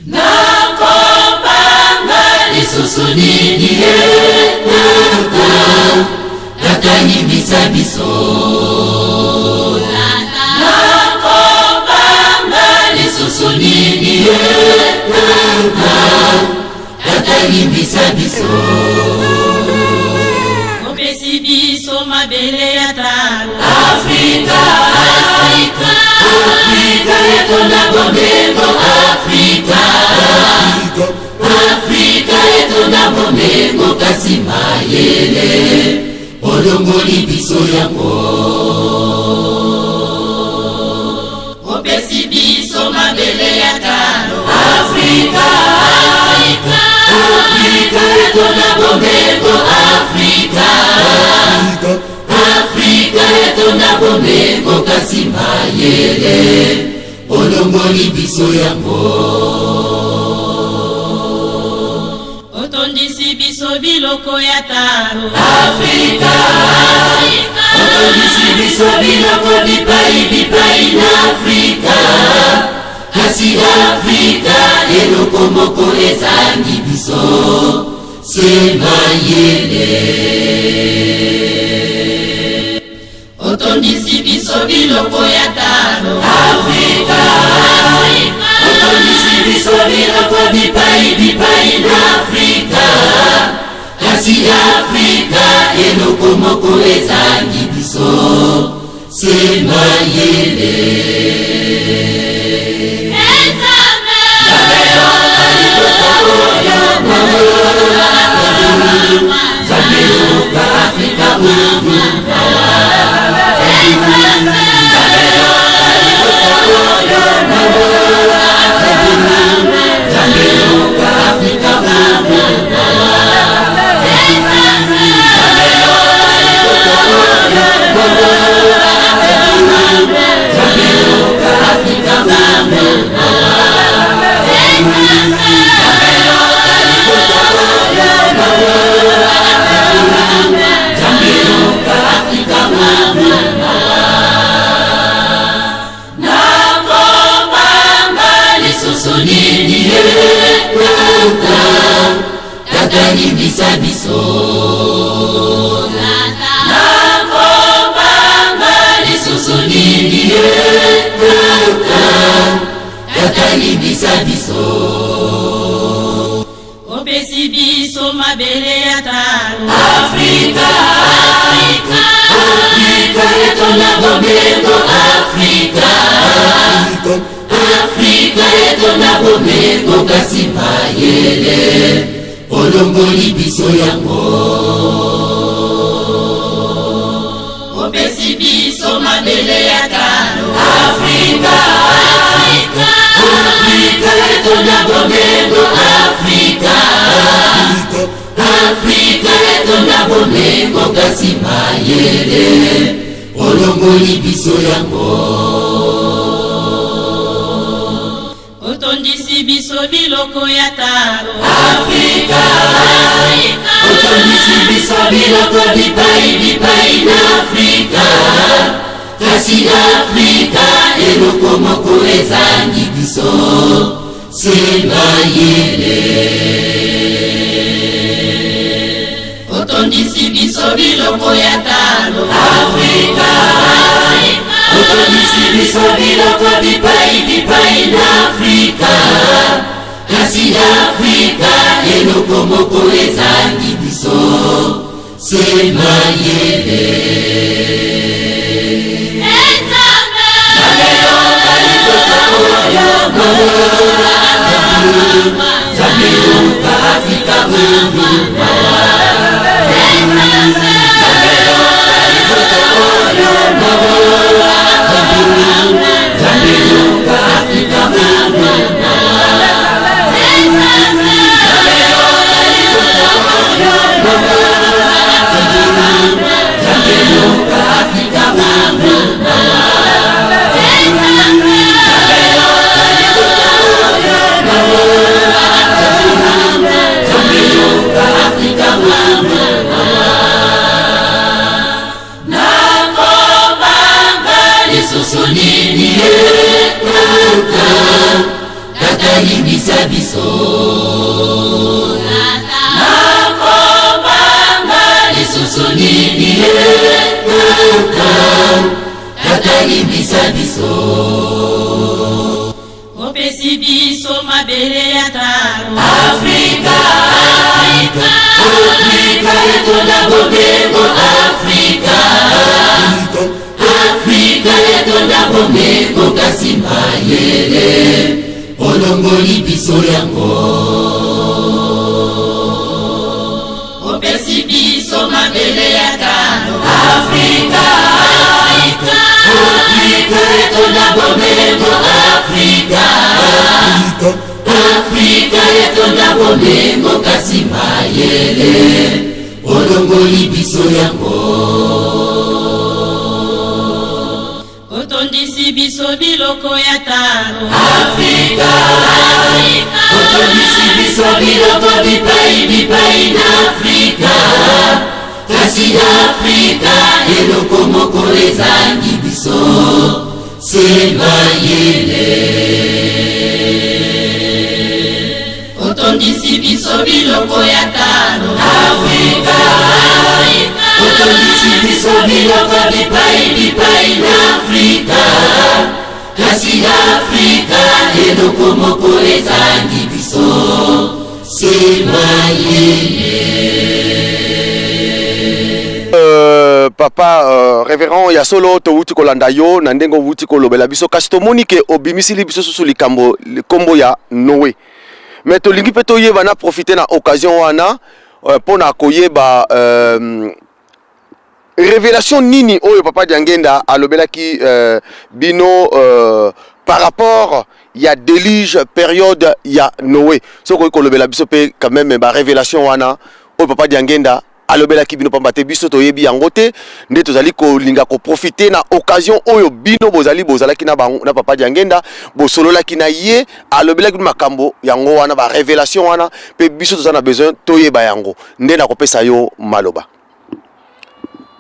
Nakobanga lisusu nini ye tata, tata limbisa biso. Nakobanga lisusu nini ye tata, tata limbisa biso. Opesi biso mabele ya talo. Afrika, Afrika, Afrika etonda bomengo. Afrika, Afrika etonda bomengo, kasi mayele olongoli biso yango. Opesi biso mabele ya talo. Afrika, Afrika, mayele olongoli biso yango. Otondisi biso biloko ya talo. Afrika, otondisi biso biloko bipai bipai na Afrika, kasi Afrika eloko moko ezangi biso se mayele. Otondisi biso biloko ya talo. Afrika, otondisi biso biloko bipai bipai na Afrika, kasi Afrika eloko moko ezangi biso se mayele. Nzambe yoka Afrika oyo mawa. Nzambe yoka libota oyo mawa. Nzambe yoka Afrika oyo mawa. Nzambe yoka libota oyo mawa. Nzambe yoka Afrika oyo mawa. Nzambe yoka libota oyo mawa. Nzambe yoka Afrika oyo mawa. Nakobanga lisusu nini ye tata, tata limbisa biso. Nakobanga lisusu nini ye tata, tata limbisa biso. Opesi biso mabele ya talo. Afrika, Afrika etonda bomengo. Afrika, Afrika etonda bomengo, kasi mayele olongoli biso yango. Opesi biso mabele ya talo. Afrika, Afrika etonda bomengo. Afrika, Afrika etonda bomengo, kasi mayele olongoli biso yango. Otondisi biso biloko ya talo. Afrika, otondisi biso biloko bipai bipai na Afrika, kasi Afrika eloko moko ezangi biso se mayele. Otondisi biso biloko ya talo. Afrika, otondisi biso biloko bipai bipai na Afrika, kasi Afrika eloko moko ezangi biso se mayele. Nzambe yoka libota oyo mawa. Nzambe yoka Afrika oyo mawa. Nzambe yoka libota oyo mawa. Nzambe yoka Afrika oyo mawa. Nzambe yoka libota oyo mawa. Nzambe yoka Afrika oyo mawa. Nzambe yoka libota oyo mawa. Nzambe yoka Afrika oyo mawa. Nakobanga lisusu nini ye tata, tata limbisa biso. Nakobanga lisusu nini ye tata, tata limbisa biso. Opesi biso mabele ya talo. Afrika, Afrika etonda bomengo. Afrika, Afrika etonda bomengo, kasi mayele olongoli biso yango. Opesi biso mabele ya talo. Afrika, Afrika etonda bomengo. Afrika, Afrika etonda bomengo, kasi mayele olongoli biso yango. Otondisi biso biloko ya talo. Afrika, otondisi biso biloko bipai bipai na Afrika. Kasi na Afrika eloko moko ezangi biso se mayele. Otondisi biso biloko ya talo. Afrika, otondisi biso biloko bipai bipai na Afrika. Kasi na Afrika eloko moko ezangi biso se mayele. Papa révérend, ya solo towuti kolanda yo na ndenge owuti kolobela biso, kasi tomoni ke obimisili biso susu likambo nkombo ya Noé. Mais tolingi mpe toyeba na profite na occasion wana mpona koyeba révélation nini oyo papa Diangenda alobelaki bino par rapport ya déluge, période ya Noé. Soki okoki kolobela biso mpe quand même barévélation wana oyo papa Diangenda alobelaki bino, pamba te biso toyebi yango te, nde tozali kolinga koprofite na occasion oyo bino bozali bozalaki na, bango, na papa Diangenda, bosololaki na ye, alobelaki bino makambo yango wana, barévélation wana mpe biso toza na besoin toyeba yango. Nde nakopesa yo maloba.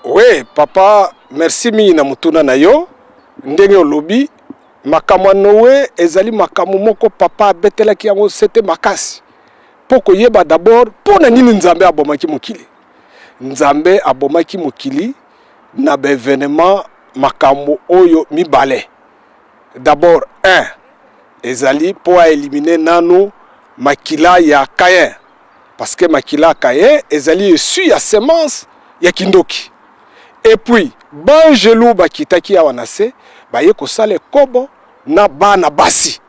Oui papa, merci mingi na motuna na yo. Ndenge olobi, makambo ya Noé ezali makambo moko papa abetelaki yango sete makasi, mpo koyeba d'abord mpo na nini Nzambe abomaki mokili. Nzambe abomaki mokili na baévénement, makambo oyo mibale. D'abord, un ezali mpo aéliminer nanu makila ya Caïn, parce que makila ya Caïn ezali issu ya semence ya kindoki. Et puis banjelu bakitaki awa na se, baye kosala ekobo na bana basi.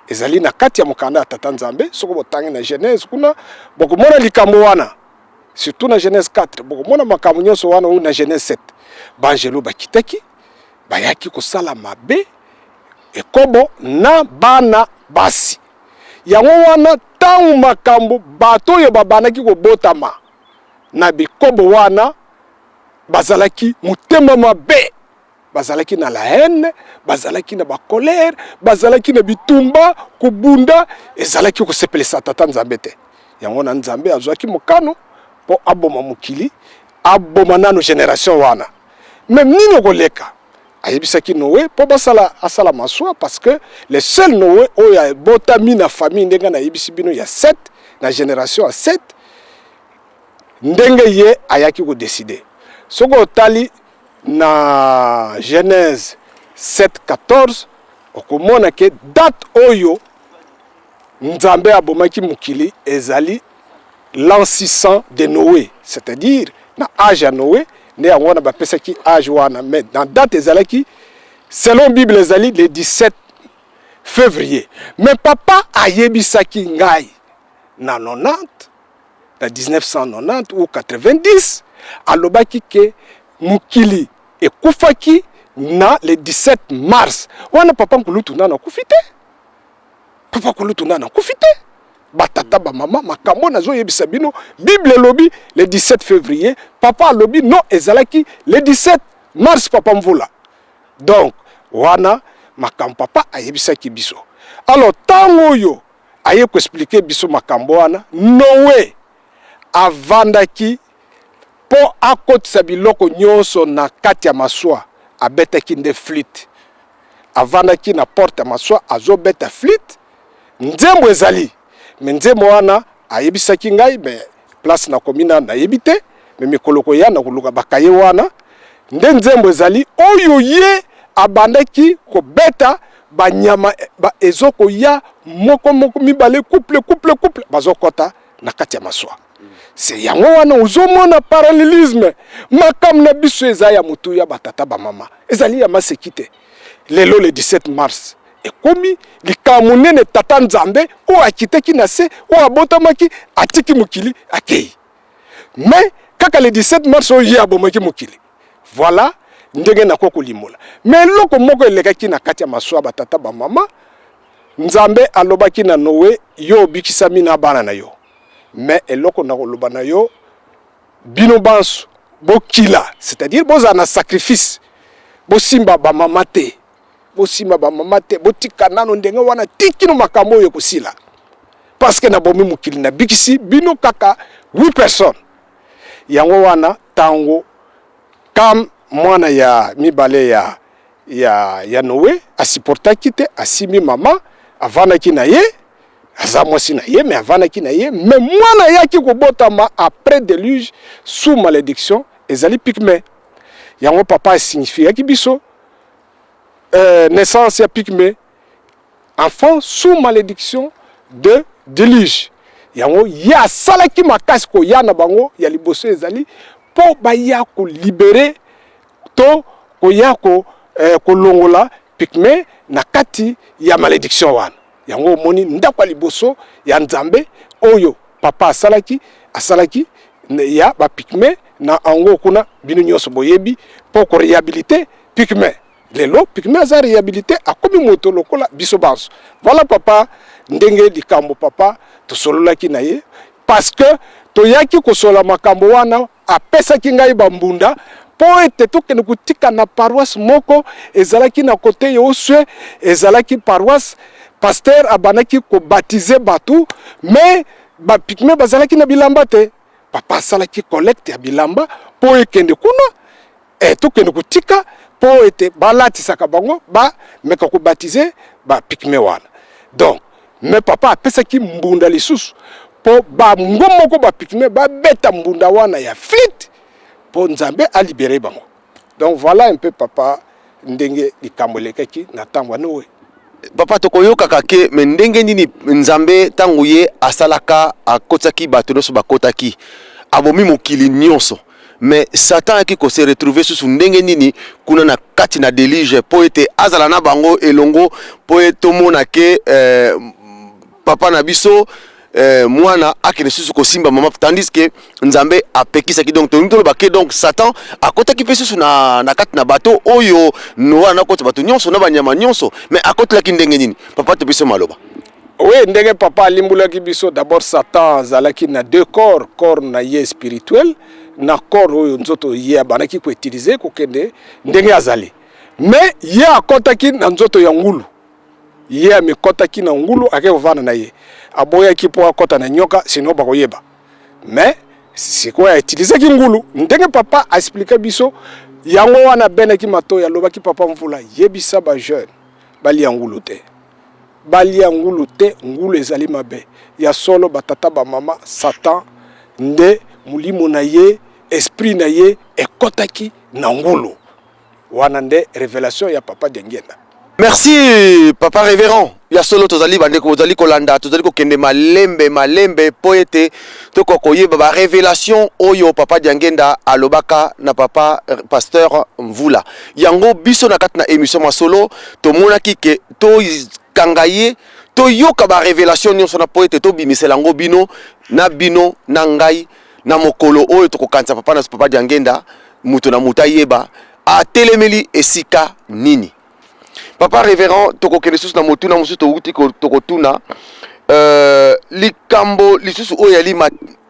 Ezali na kati ya mokanda ya Tata Nzambe. Soki botangi na Genèse kuna, bokomona likambo wana, surtout na Genèse 4, bokomona makambo nyonso wana oyo. Na Genèse 7, banjelu bakitaki, bayaki kosala mabe, ekobo na bana basi. Yango wana, ntango makambo bato oyo babandaki kobotama na bikobo wana bazalaki motema mabe, bazalaki na la haine, bazalaki na bacolère, bazalaki na bitumba, kobunda, ezalaki kosepelisa Tata Nzambe te. Yango na Nzambe azwaki mokano mpo aboma mokili, aboma nano génération wana. Mais nini okoleka, ayebisaki Noé mpo basala, asala masuwa, parce que le seul Noé oyo abotami na famille, ndenge nayebisi bino, ya 7, na génération ya 7, ndenge ye ayaki kodécider. Soki otali na Genèse 7 14, okomona ke date oyo Nzambe abomaki mokili ezali l'an 600 de Noé, c'est-à-dire na âge ya Noé. Nde yango wana bapesaki âge wana. Mais na date ezalaki, selon Bible, ezali le 17 février. Mais papa ayebisaki ngai na 90, na 1990 ou 90, alobaki ke mokili ekufaki na le 17 mars wana. Papa nkulutu nano akufi te, papa kulutu nano akufi te. Batata, bamama, makambo nazoyebisa bino, Bible elobi le 17 février, papa alobi non, ezalaki le 17 mars. Papa Mvula, donc wana makambo papa ayebisaki biso. Alors ntango oyo aye koexpliquer biso makambo wana, Noé avandaki mpo akotisa biloko nyonso na kati ya masuwa, abetaki nde flûte. Avandaki na porte ya masuwa, azobeta flûte. Nzembo ezali, mais nzembo wana ayebisaki ngai, mais place nakomi na nayebi te. Mais mikolo koya na koluka bakaye wana nde nzembo ezali oyo ye abandaki kobeta. Banyama ba, ezokoya moko moko, mibale, couple, couple, couple, bazokɔta na kati ya masuwa. Se yango wana ozomona parallélisme. Makambo na biso eza ya motuya, batata, bamama, ezali ya maseki te. Lelo le 17 mars ekomi likambo monene. Tata Nzambe oyo akitaki na se, oyo abotamaki, atiki mokili, akei, mais kaka le 17 mars oyo ye abomaki mokili. Voilà ndenge nakoki kolimola. Mais eloko moko elekaki na kati ya masuwa, batata, bamama. Nzambe alobaki na Noé: "Yo obikisami na bana na yo, mais eloko na koloba na yo, bino banso bokila, c'est-à-dire bozala na sacrifice." Bosimba bamama te, bosimba bamama te, botika nano ndenge wana ti kino makambo oyo ekosila, parce que nabomi mokili, nabikisi bino kaka 8 personnes. Yango wana tango Kam mwana ya mibale ya ya ya Noe asupportaki te, asimbi mama, avandaki na ye, aza mwasi na ye mais avandaki na ye, mais mwana ayaki kobotama après deluge sous malédiction, ezali pygmée. Yango papa asignifiaki biso naissance ya pygmée, enfant sous malédiction de deluge. Yango ye asalaki makasi koya na bango ya liboso ezali mpo baya kolibere to koya kolongola pygmée na kati ya malédiction wana. Yango omoni ndako ya liboso ya Nzambe oyo papa asalaki, asalaki ya bapygmée na ango kuna, bino nyonso boyebi, mpo koréhabiliter pygmée. Lelo pygmée aza réhabilité, akomi moto lokola biso banso. Voilà papa, ndenge likambo papa tosololaki na ye, parce que toyaki kosola makambo wana, apesaki ngai bambunda mpo ete tokende kotika na paroisse moko ezalaki na kote ya Oswe. Ezalaki paroisse, pasteur abandaki kobaptiser bato, mais bapygmée bazalaki na bilamba te. Papa asalaki collecte ya bilamba mpo ekende kuna, tokende kotika mpo ete balatisaka bango, bameka kobaptiser bapygmée wana. Donc mais papa apesaki mbunda lisusu mpo bango moko bapygmée babeta mbunda wana ya flûte mpo Nzambe alibérer bango. Donc voilà un peu papa, ndenge likambo elekaki na ntango ya Noe. Papa, tokoyokaka ke me ndenge nini Nzambe ntango ye asalaka, akotisaki bato nyonso, bakotaki, abomi mokili nyonso, mais Satan ayaki kose retrouver susu ndenge nini kuna na kati na déluge mpo ete azala na bango elongo, mpo e tomona ke papa na biso mwana akende susu kosimba mama, tandis que Nzambe apekisaki? Donc tolingi toloba ke donc Satan akotaki mpe susu na kati na bato oyo Noa nakota, bato nyonso na banyama nyonso, mais akotelaki ndenge nini? Papa, tobiso maloba. Oui, ndenge papa alimbolaki biso, d'abord Satan azalaki na deux corps: corps na ye spirituel na corps oyo nzoto ye abandaki koutiliser kokende ndenge azali. Mais ye akɔtaki na nzoto ya ngulu, ye amikɔtaki na ngulu, ake kovanda na ye. Aboyaki mpo akɔta na nyoka, sinon bakoyeba. Mais sikoyo autilisaki ngulu ndenge papa aexpliquer biso. Yango wana abenaki matoi, alobaki: "Papa Mvula, yebisa bajeune balia ngulu te, balia ngulu te, ngulu ezali mabe." Ya solo, batata, bamama, Satan nde molimo na ye, esprit na ye ekɔtaki na ngulu wana. Nde révélation ya papa Diangienda. Merci papa révérend. Ya solo, tozali bandeko, tozali kolanda, tozali kokende malembe malembe mpo ete tokoka koyeba barévélation oyo papa Diangenda alobaka na papa pasteur Mvula. Yango biso na kati na émission Masolo tomonaki ke tokanga ye, toyoka barévélation nyonso na mpo ete tobimisela yango bino na bino na ngai na mokolo oyo tokokanisa papa na papa Diangenda, moto na moto ayeba atelemeli esika nini. Papa révérend, tokokende lisusu na motuna mosusu. Touti tokotuna likambo lisusu oyo yali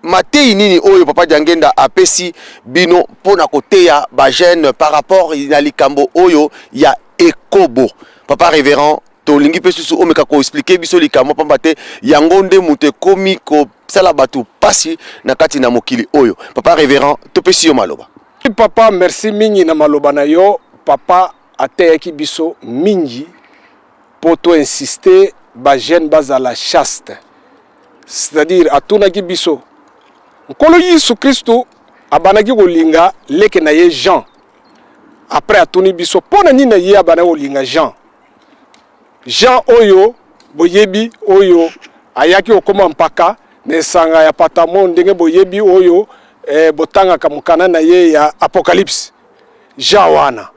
matei nini oyo papa Diangenda apesi bino mpona koteya bajeune par rapport na likambo oyo ya ekobo? Papa révérend, tolingi mpe susu omeka koexpliquer biso likambo, pamba te yango nde moto ekomi kosala bato mpasi na kati na mokili oyo. Papa révérend, topesi yo maloba. Papa, merci mingi na maloba na yo. Papa ateyaki biso mingi mpo toinsister bajeune bazala chaste, c'est-à-dire atunaki biso: Nkolo Yesu Kristu abandaki kolinga leke na ye Jean. Après atuni biso mpo na nini ye abandaki kolinga Jean. Jean oyo boyebi, oyo ayaki kokóma mpaka na esanga ya Patamo, ndenge boyebi, oyo botangaka mokanda na ye ya Apocalypse. Jean wana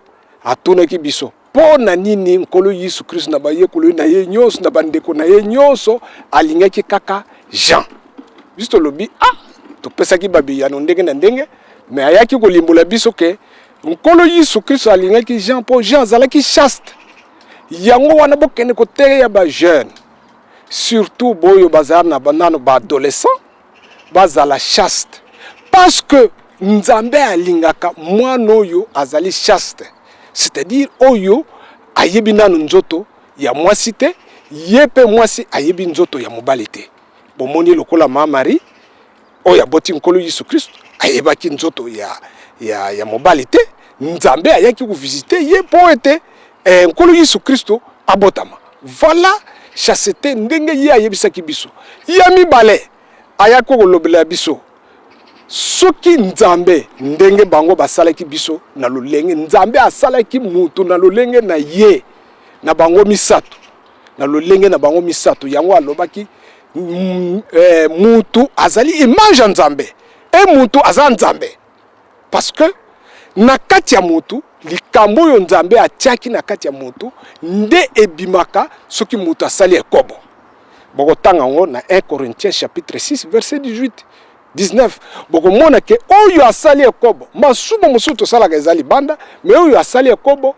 atunaki biso mpo na nini Nkolo Yesu Kristu na bayekoli na ye nyonso, na bandeko na ye nyonso, alingaki kaka Jean. Biso tolobi, ah, topesaki babiyano ndenge na ndenge, mais ayaki kolimbola biso ke Nkolo Yesu Kristo alingaki Jean mpo Jean azalaki chaste. Yango wana bokende koteya bajeune, surtout boyo bazala na nano baadolescent, bazala chaste, parce que Nzambe alingaka mwana oyo azali chaste. C'est-à-dire oyo ayebi nanu nzoto ya mwasi te, ye mpe mwasi ayebi nzoto ya mobali te. Bomoni lokola ma Marie oyo aboti Nkolo Yesu Kristo ayebaki nzoto ya, ya, ya mobali te. Nzambe ayaki kovisite ye mpo ete eh, Nkolo Yesu Kristo abotama. Voilà chasteté ndenge ye ayebisaki biso. Ya mibale ayaki kolobela biso soki Nzambe ndenge bango basalaki biso na lolenge Nzambe asalaki mutu na lolenge na ye na bango misato na lolenge na bango misato yango alobaki mm, eh, mutu azali image ya Nzambe e mutu aza Nzambe parce que na kati ya mutu likambo oyo Nzambe atiaki na kati ya mutu nde ebimaka soki mutu asali ekobo. Bokotanga yango na 1 Corinthiens chapitre 6 verset 18 19 bokomona ke oyo asali ekobo, masumu mosusu tosalaka eza libanda, me oyo asali ekobo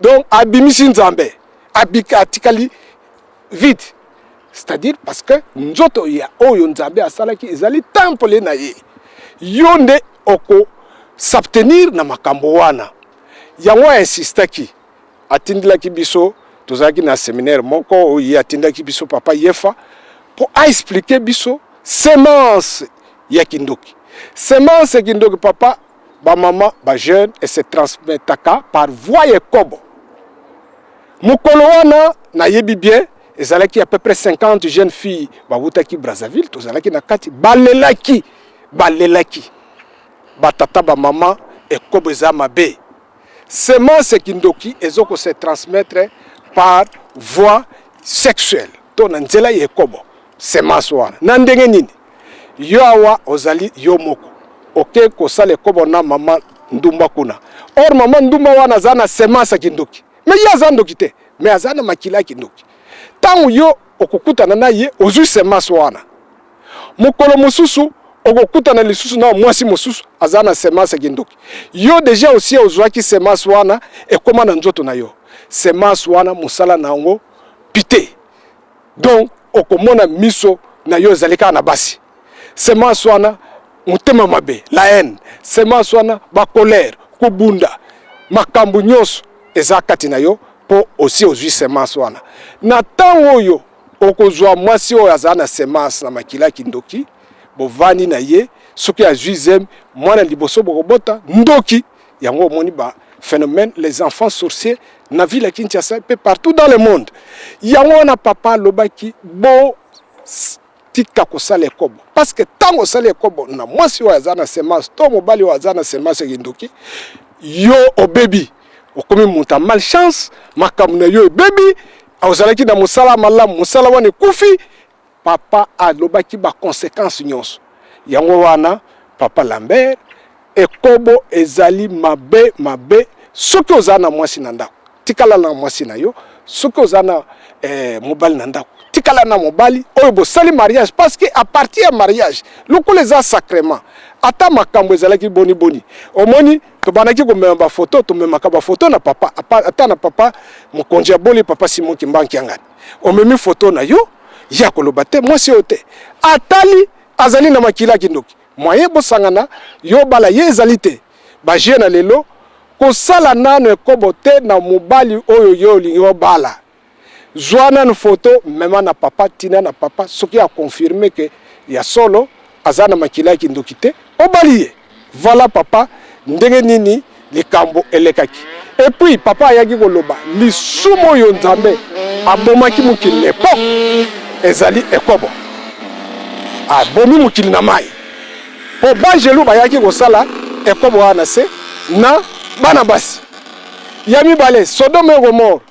donc abimisi Nzambe, abika atikali vide, c'est-à-dire parce que nzoto ya oyo Nzambe asalaki ezali temple na ye. Yo nde oko s'abstenir na makambo wana. Yango a insistaki, atindelaki biso, tozalaki na seminaire moko oyo ye atindaki biso papa Yefa mpo a expliquer biso semence ya kindoki. Semence ya kindoki papa, ba mama, ba jeune e se transmetaka par voie ya ekobo. Mokolo wana nayebi bien ezalaki à peu près 50 jeunes filles bawutaki Brazzaville, tozalaki na kati, balelaki balelaki batata ba mama, ekobo eza mabe. Semence ya kindoki ezo ko se transmettre par voie sexuelle to na nzela ya ekobo. Semence wana na ndenge nini? Yo awa ozali yo moko oke kosala ekobo na mama ndumba kuna, or mama ndumba wana aza na semence ya kindoki, mais ye aza ndoki te, mais aza na makila ya kindoki. Tango yo okokutana na ye ozwi semence wana, mokolo mosusu okokutana lisusu na mwasi mosusu aza na semence ya kindoki. Yo deja osi ozwaki semence wana, ekoma na nzoto na yo. Semence wana mosala na yango pite, donc okomona miso na yo ezali kaka na basi. Semence wana motema mabe, la haine. Semence wana ba colère, kobunda, makambo nyonso eza kati na yo po osi ozwi semence wana. Na ntango oyo okozwa mwasi oyo azala na semence na makila ya kindoki, bovandi na ye, soki azwi zemi, mwana liboso bokobota ndoki. Yango omoni ba phénomène les enfants sorciers na ville ya Kinshasa pe partout dans le monde. Yango wana papa alobaki bo tika kosala ekobo, parce que tango osali ekobo na mwasi oyo aza na semence to mobali oyo aza na semence ya kindoki, yo obebi, okomi moto ya malchance, makambo na yo ebebi, ozalaki na mosala malamu, mosala wana ekufi. Papa alobaki ba consequences nyonso. Yango wana papa Lambert, ekobo ezali mabe mabe. Soki oza na mwasi na ndako, tikala na mwasi na yo. Soki oza na eh, mobali na ndako, tikala na mobali oyo bosali mariage, parce que à partir ya mariage lokola eza sacrement, ata makambo ezalaki boni boni, omoni tobandaki komema ba photo, tomemaka ba photo na papa, ata na papa mokonzi ya boli, papa Simon Kimbangu Kiangani, omemi photo na yo, ye akoloba te mwasi oyo te atali azali na makila kindoki, moyen bosangana yo bala ye ezali te. Ba jeune na lelo kosala nano ekobo te na mobali oyo yo olingi obala, zwa nano photo mema na papa, tina na papa, soki a confirme ke ya solo aza na makila ya kindoki te, obali ye. Voilà papa ndenge nini likambo elekaki. Et puis papa ayaki koloba lisumu oyo Nzambe abomaki mokili na epoque ezali ekobo, abomi mokili na mai po banjelu bayaki kosala ekobo wana se na bana basi. Ya mibale, Sodome et Gomorrhe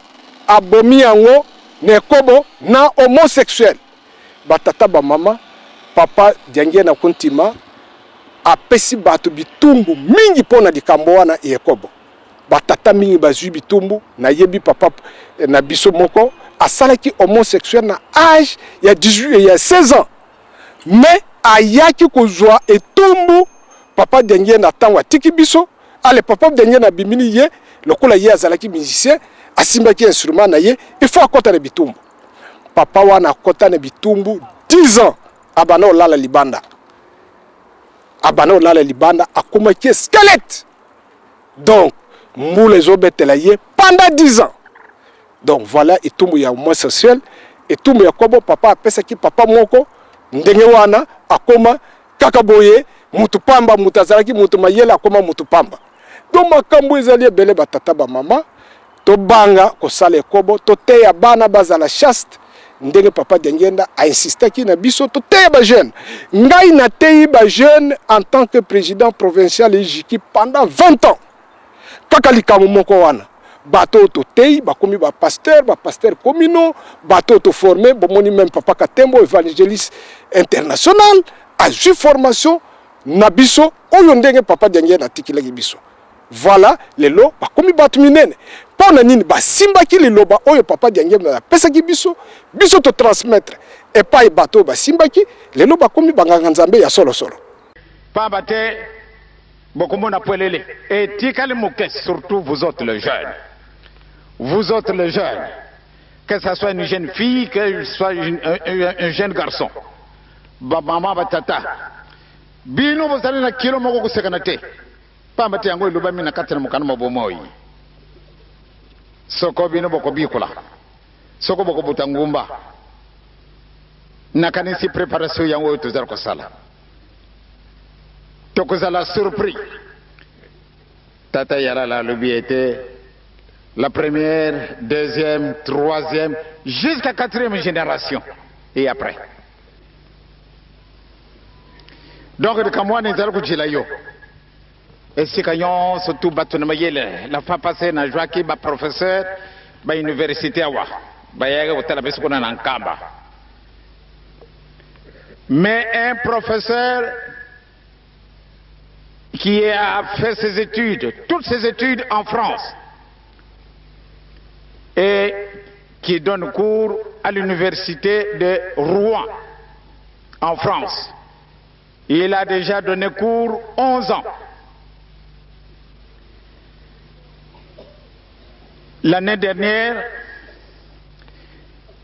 abomi yango na ekobo na homosexuel. Batata ba mama, papa Diangienda Kuntima apesi bato bitumbu mingi mpo na likambo wana ya ekobo. Batata mingi bazwi bitumbu. Nayebi papa na biso moko asalaki homosexuel na age ya 18, ya 16 ans, mais ayaki kozwa etumbu papa Diangienda ntango atiki biso. Ale papa Diangienda abimini ye lokola ye azalaki musicien, asimbaki instrument na ye, il faut akota na bitumbu. Papa wana akota na bitumbu 10 ans, abanda olala libanda, abanda olala libanda, akomaki squelette. Donc Mbula ezobetela ye pendant 10 ans. Donc voilà etumbu ya homosexuel, etumbu ya kobo papa apesaki papa moko ndenge wana akoma kaka boye mutu pamba, mutu azalaki mutu mayele akoma mutu pamba. Donc makambo ezali ebele ba tata ba mama, tobanga kosala ekobo, toteya bana bazala chaste ndenge papa Diangienda a insistaki na biso toteya ba jeunes. Ngai nateyi ba jeunes en tant que président provincial Ejiki pendant 20 ans. Kaka likambo moko wana bato oyo toteyi bakomi ba pasteur, ba pasteur communaux, bato oyo toforme, bomoni meme papa Katembo évangéliste international azwi formation na biso oyo ndenge papa Diangienda atikilaki biso. Voilà lelo bakomi bato minene. Mpo na nini basimbaki liloba oyo papa Diangienda apesaki biso, biso to transmettre epai bato oyo basimbaki, lelo bakomi banganga Nzambe ya solosolo. Pamba te bokomona pwelele etikali moke, surtout vous autres les jeunes, vous autres les jeunes, que ça soit une jeune fille, que ce soit un jeune garçon, ba mama ba tata, bino bozali na kilo moko kosekana te, pamba te yango elobami na kati na mokanda mwa bomoi. Soko bino bokobikola, soko bokobuta ngumba, nakanisi preparation yango oyo tozali kosala. Tokozala surpris. Tata Yalala alobi ete la première, deuxième, troisième, jusqu'à quatrième génération et après. Donc likambo wana ezali kojela yo esika nyonso tu bato na mayele. La fois passée nazwaki ba professeur ba université awa bayaki kotala biso kuna na Nkamba. Mais un professeur qui a fait ses études, toutes ses études en France, et qui donne cours à l'université de Rouen, en France. Il a déjà donné cours 11 ans. L'année dernière,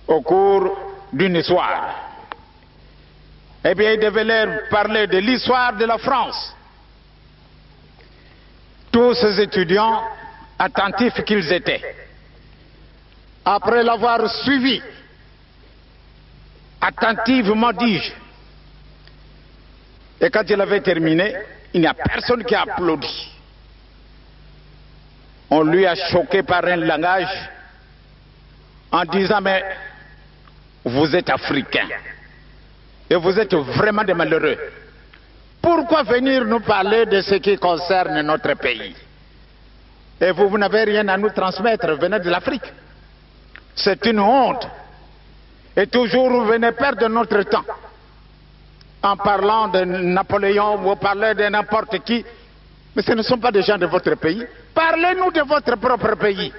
au cours d'une histoire, eh bien, il devait leur parler de l'histoire de la France. Tous ces étudiants, attentifs qu'ils étaient, après l'avoir suivi, attentivement dis-je, et quand il avait terminé, il n'y a personne qui a applaudi. On lui a choqué par un langage en disant, mais vous êtes africain et vous êtes vraiment des malheureux. Pourquoi venir nous parler de ce qui concerne notre pays? Et vous, vous n'avez rien à nous transmettre, venez de l'Afrique. C'est une honte. Et toujours, vous venez perdre notre temps en parlant de Napoléon, vous parlez de n'importe qui. Mais ce ne sont pas des gens de votre pays. Parlez-nous de votre propre pays.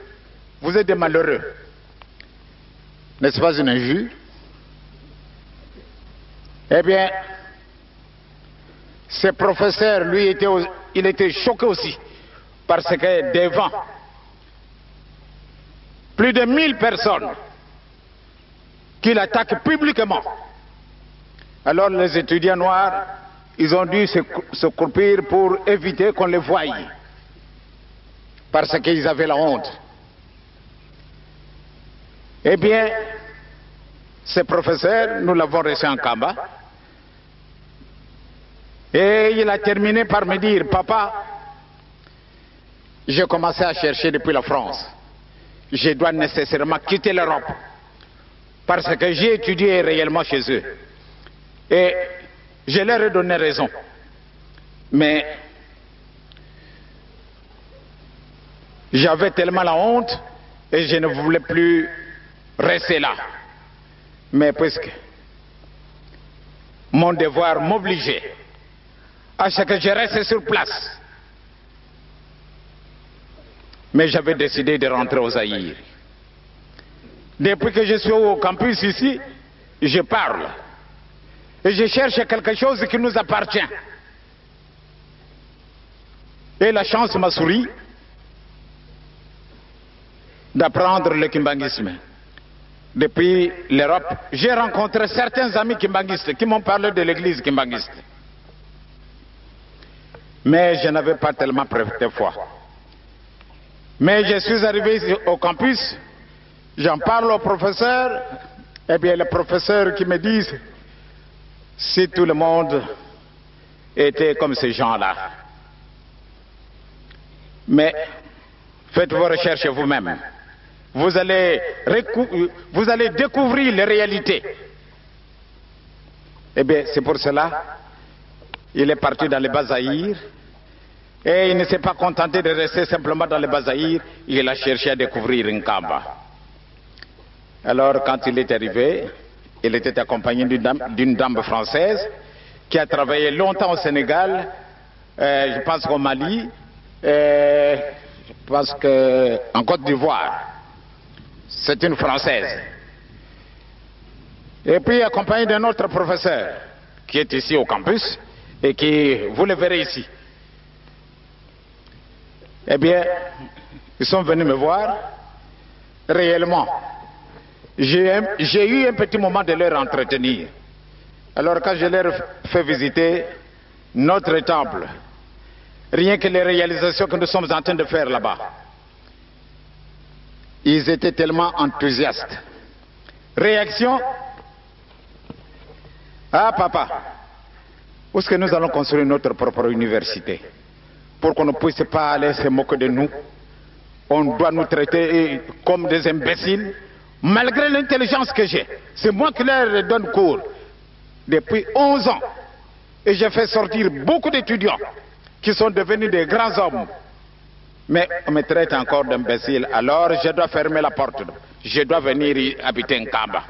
Vous êtes des malheureux. N'est-ce pas une injure? Eh bien, ce professeur, lui, il était choqué aussi. Parce que devant plus de 1000 personnes qu'il attaque publiquement, alors les étudiants noirs, ils ont dû se croupir pour éviter qu'on les voie. Parce qu'ils avaient la honte. Eh bien, ce professeur, nous l'avons reçu en Kamba. Et il a terminé par me dire, papa, j'ai commencé à chercher depuis la France. Je dois nécessairement quitter l'Europe. Parce que j'ai étudié réellement chez eux. Et je leur ai donné raison. Mais j'avais tellement la honte et je ne voulais plus rester là. Mais puisque mon devoir m'obligeait à ce que je reste sur place, mais j'avais décidé de rentrer au Zaïre. Depuis que je suis au campus ici, je parle. Et je cherche quelque chose qui nous appartient. Et la chance m'a souri d'apprendre le kimbanguisme. Depuis l'Europe, j'ai rencontré certains amis kimbanguistes qui m'ont parlé de l'église kimbanguiste. Mais je n'avais pas tellement prêté foi. Mais je suis arrivé ici au campus, j'en parle au professeur, et bien les professeurs qui me disent, si tout le monde était comme ces gens-là. Mais faites vos recherches vous-même. Vous allez, vous allez découvrir les réalités. Eh bien, c'est pour cela, il est parti dans les Bas-Zaïre. Et il ne s'est pas contenté de rester simplement dans les Bas-Zaïre, il a cherché à découvrir Nkamba. Alors, quand il est arrivé, il était accompagné d'une dame, dame française qui a travaillé longtemps au Sénégal, euh, je pense qu'au Mali, euh, je pense qu'en Côte d'Ivoire. C'est une Française. Et puis accompagné d'un autre professeur qui est ici au campus et qui, vous le verrez ici. Eh bien, ils sont venus me voir réellement. J'ai eu un petit moment de leur entretenir. Alors quand je leur fais visiter notre temple, rien que les réalisations que nous sommes en train de faire là-bas, ils étaient tellement enthousiastes. Réaction Ah papa, où est-ce que nous allons construire notre propre université pour qu'on ne puisse pas aller se moquer de nous On doit nous traiter comme des imbéciles, malgré l'intelligence que j'ai. C'est moi qui leur donne cours depuis 11 ans. Et j'ai fait sortir beaucoup d'étudiants qui sont devenus des grands hommes. Mais on me traite encore d'imbécile. Alors je dois fermer la porte. Je dois venir y habiter Nkamba.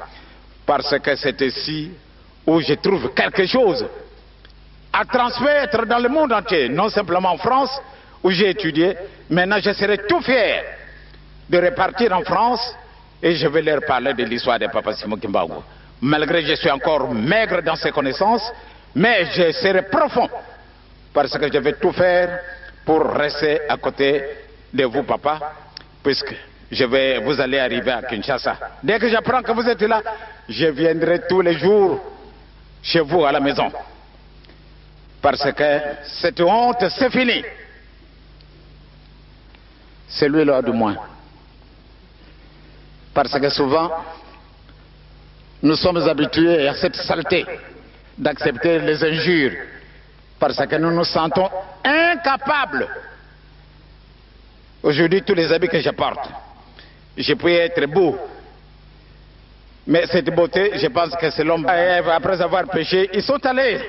Parce que c'est ici où je trouve quelque chose à transmettre dans le monde entier, non simplement en France où j'ai étudié. Maintenant, je serai tout fier de repartir en France et je vais leur parler de l'histoire de Papa Simon Kimbangu. Malgré que je suis encore maigre dans ses connaissances, mais je serai profond parce que je vais tout faire pour rester à côté de vous, papa, puisque je vais, vous allez arriver à Kinshasa. Dès que j'apprends que vous êtes là, je viendrai tous les jours chez vous à la maison. Parce que cette honte, c'est fini. Celui-là du moins. Parce que souvent, nous sommes habitués à cette saleté d'accepter les injures. Parce que nous nous sentons incapables. Aujourd'hui, tous les habits que je porte, je peux être beau. Mais cette beauté, je pense que c'est l'homme. Après avoir péché, ils sont allés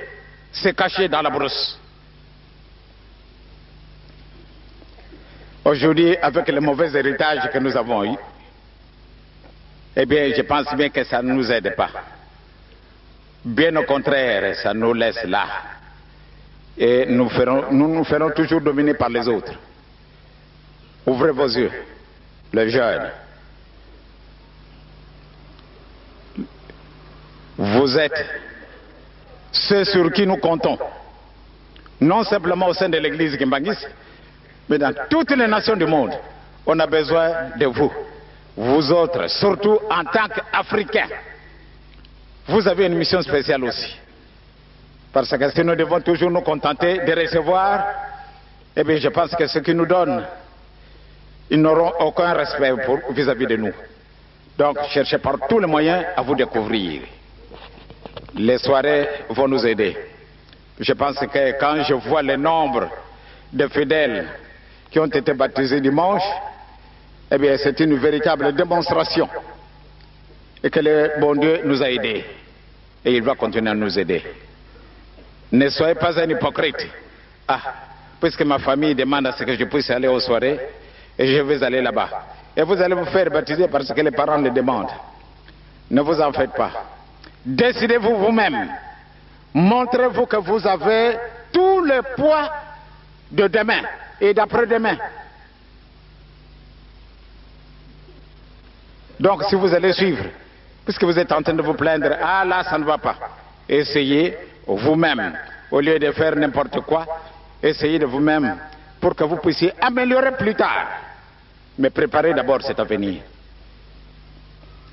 se cacher dans la brousse. Aujourd'hui, avec le mauvais héritage que nous avons eu, eh bien, je pense bien que ça ne nous aide pas. Bien au contraire, ça nous laisse là. Et nous, ferons, nous nous ferons toujours dominer par les autres. Ouvrez vos yeux, les jeunes. Vous êtes ceux sur qui nous comptons. Non simplement au sein de l'église Kimbanguiste, mais dans toutes les nations du monde. On a besoin de vous. Vous autres, surtout en tant qu'Africains. Vous avez une mission spéciale aussi. Parce que si nous devons toujours nous contenter de recevoir, eh bien, je pense que ce qu'ils nous donnent, ils n'auront aucun respect vis-à-vis de nous. Donc, cherchez par tous les moyens à vous découvrir. Les soirées vont nous aider. Je pense que quand je vois le nombre de fidèles qui ont été baptisés dimanche, eh bien, c'est une véritable démonstration. Et que le bon Dieu nous a aidés. Et il va continuer à nous aider. Ne soyez pas un hypocrite. Ah, puisque ma famille demande à ce que je puisse aller aux soirées, et je vais aller là-bas. Et vous allez vous faire baptiser parce que les parents le demandent. Ne vous en faites pas. Décidez-vous vous-même. Montrez-vous que vous avez tout le poids de demain et d'après-demain. Donc, si vous allez suivre, puisque vous êtes en train de vous plaindre, ah là, ça ne va pas. Essayez vous-même, au lieu de faire n'importe quoi, essayez de vous-même pour que vous puissiez améliorer plus tard. Mais préparez d'abord cet avenir.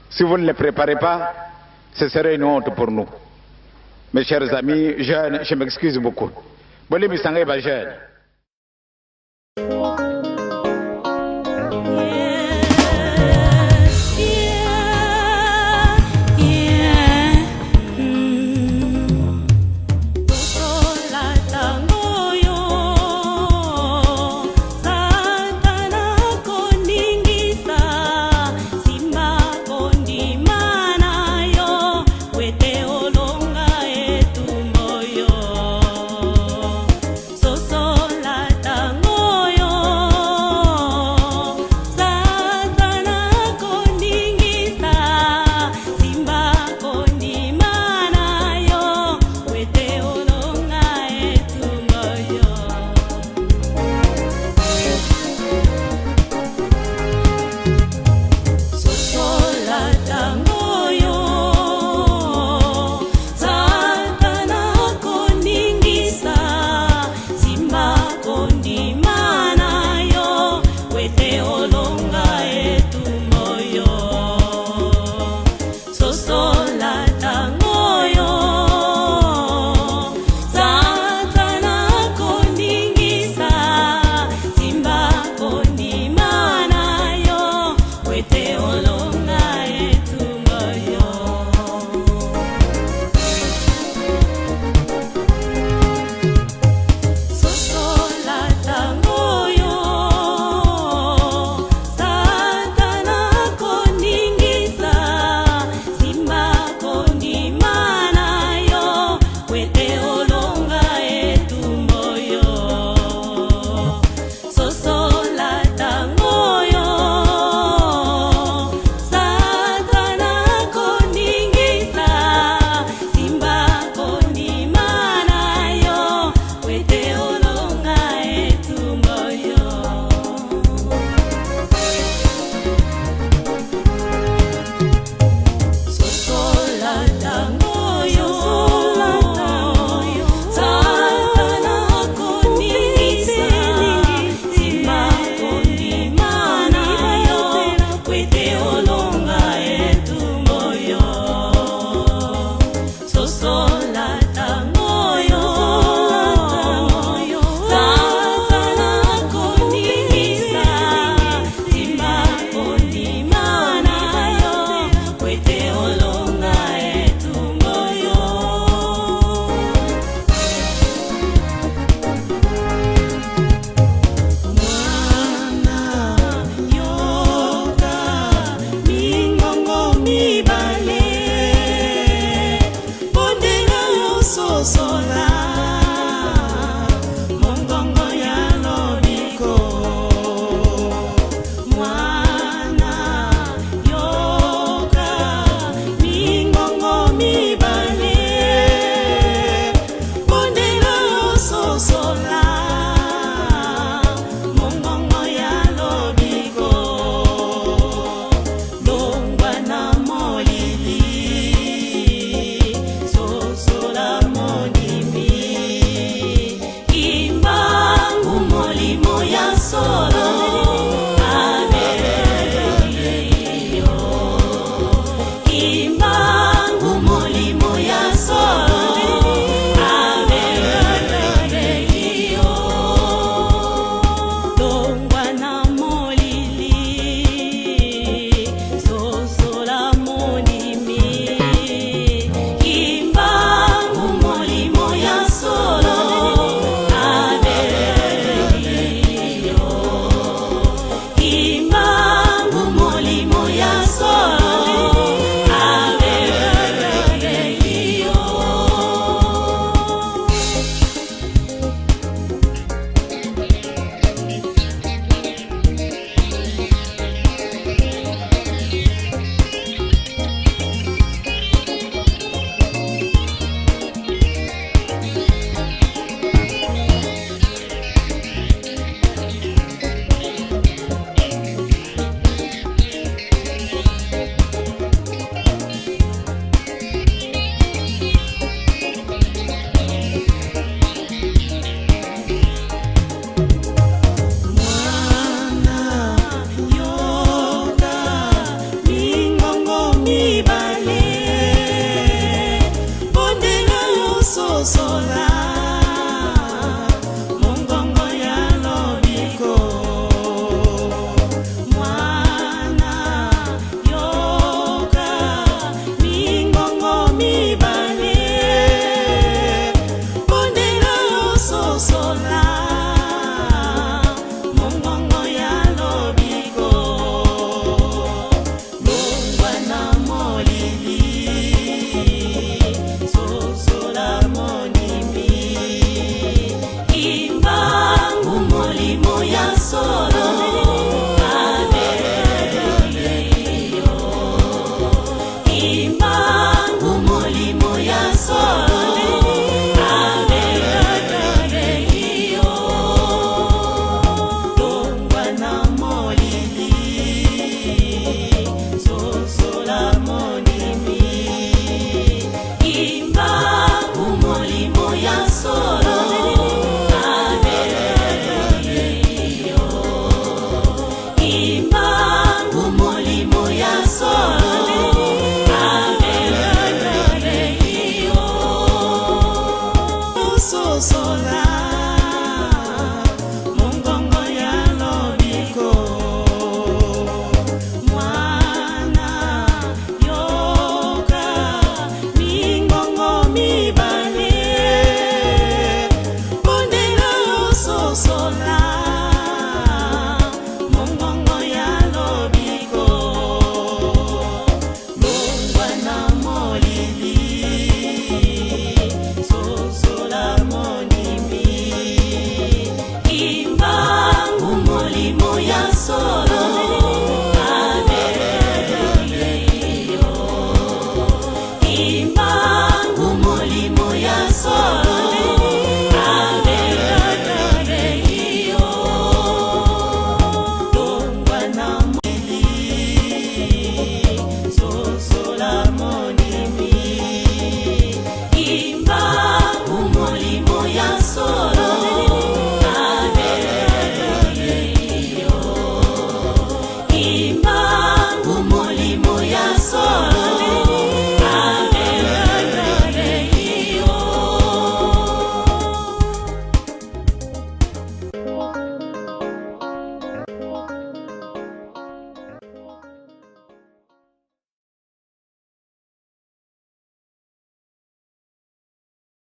Si vous ne le préparez pas, ce serait une honte pour nous. Mes chers amis jeunes, je m'excuse beaucoup. Bolimbisa ngai ba jeunes.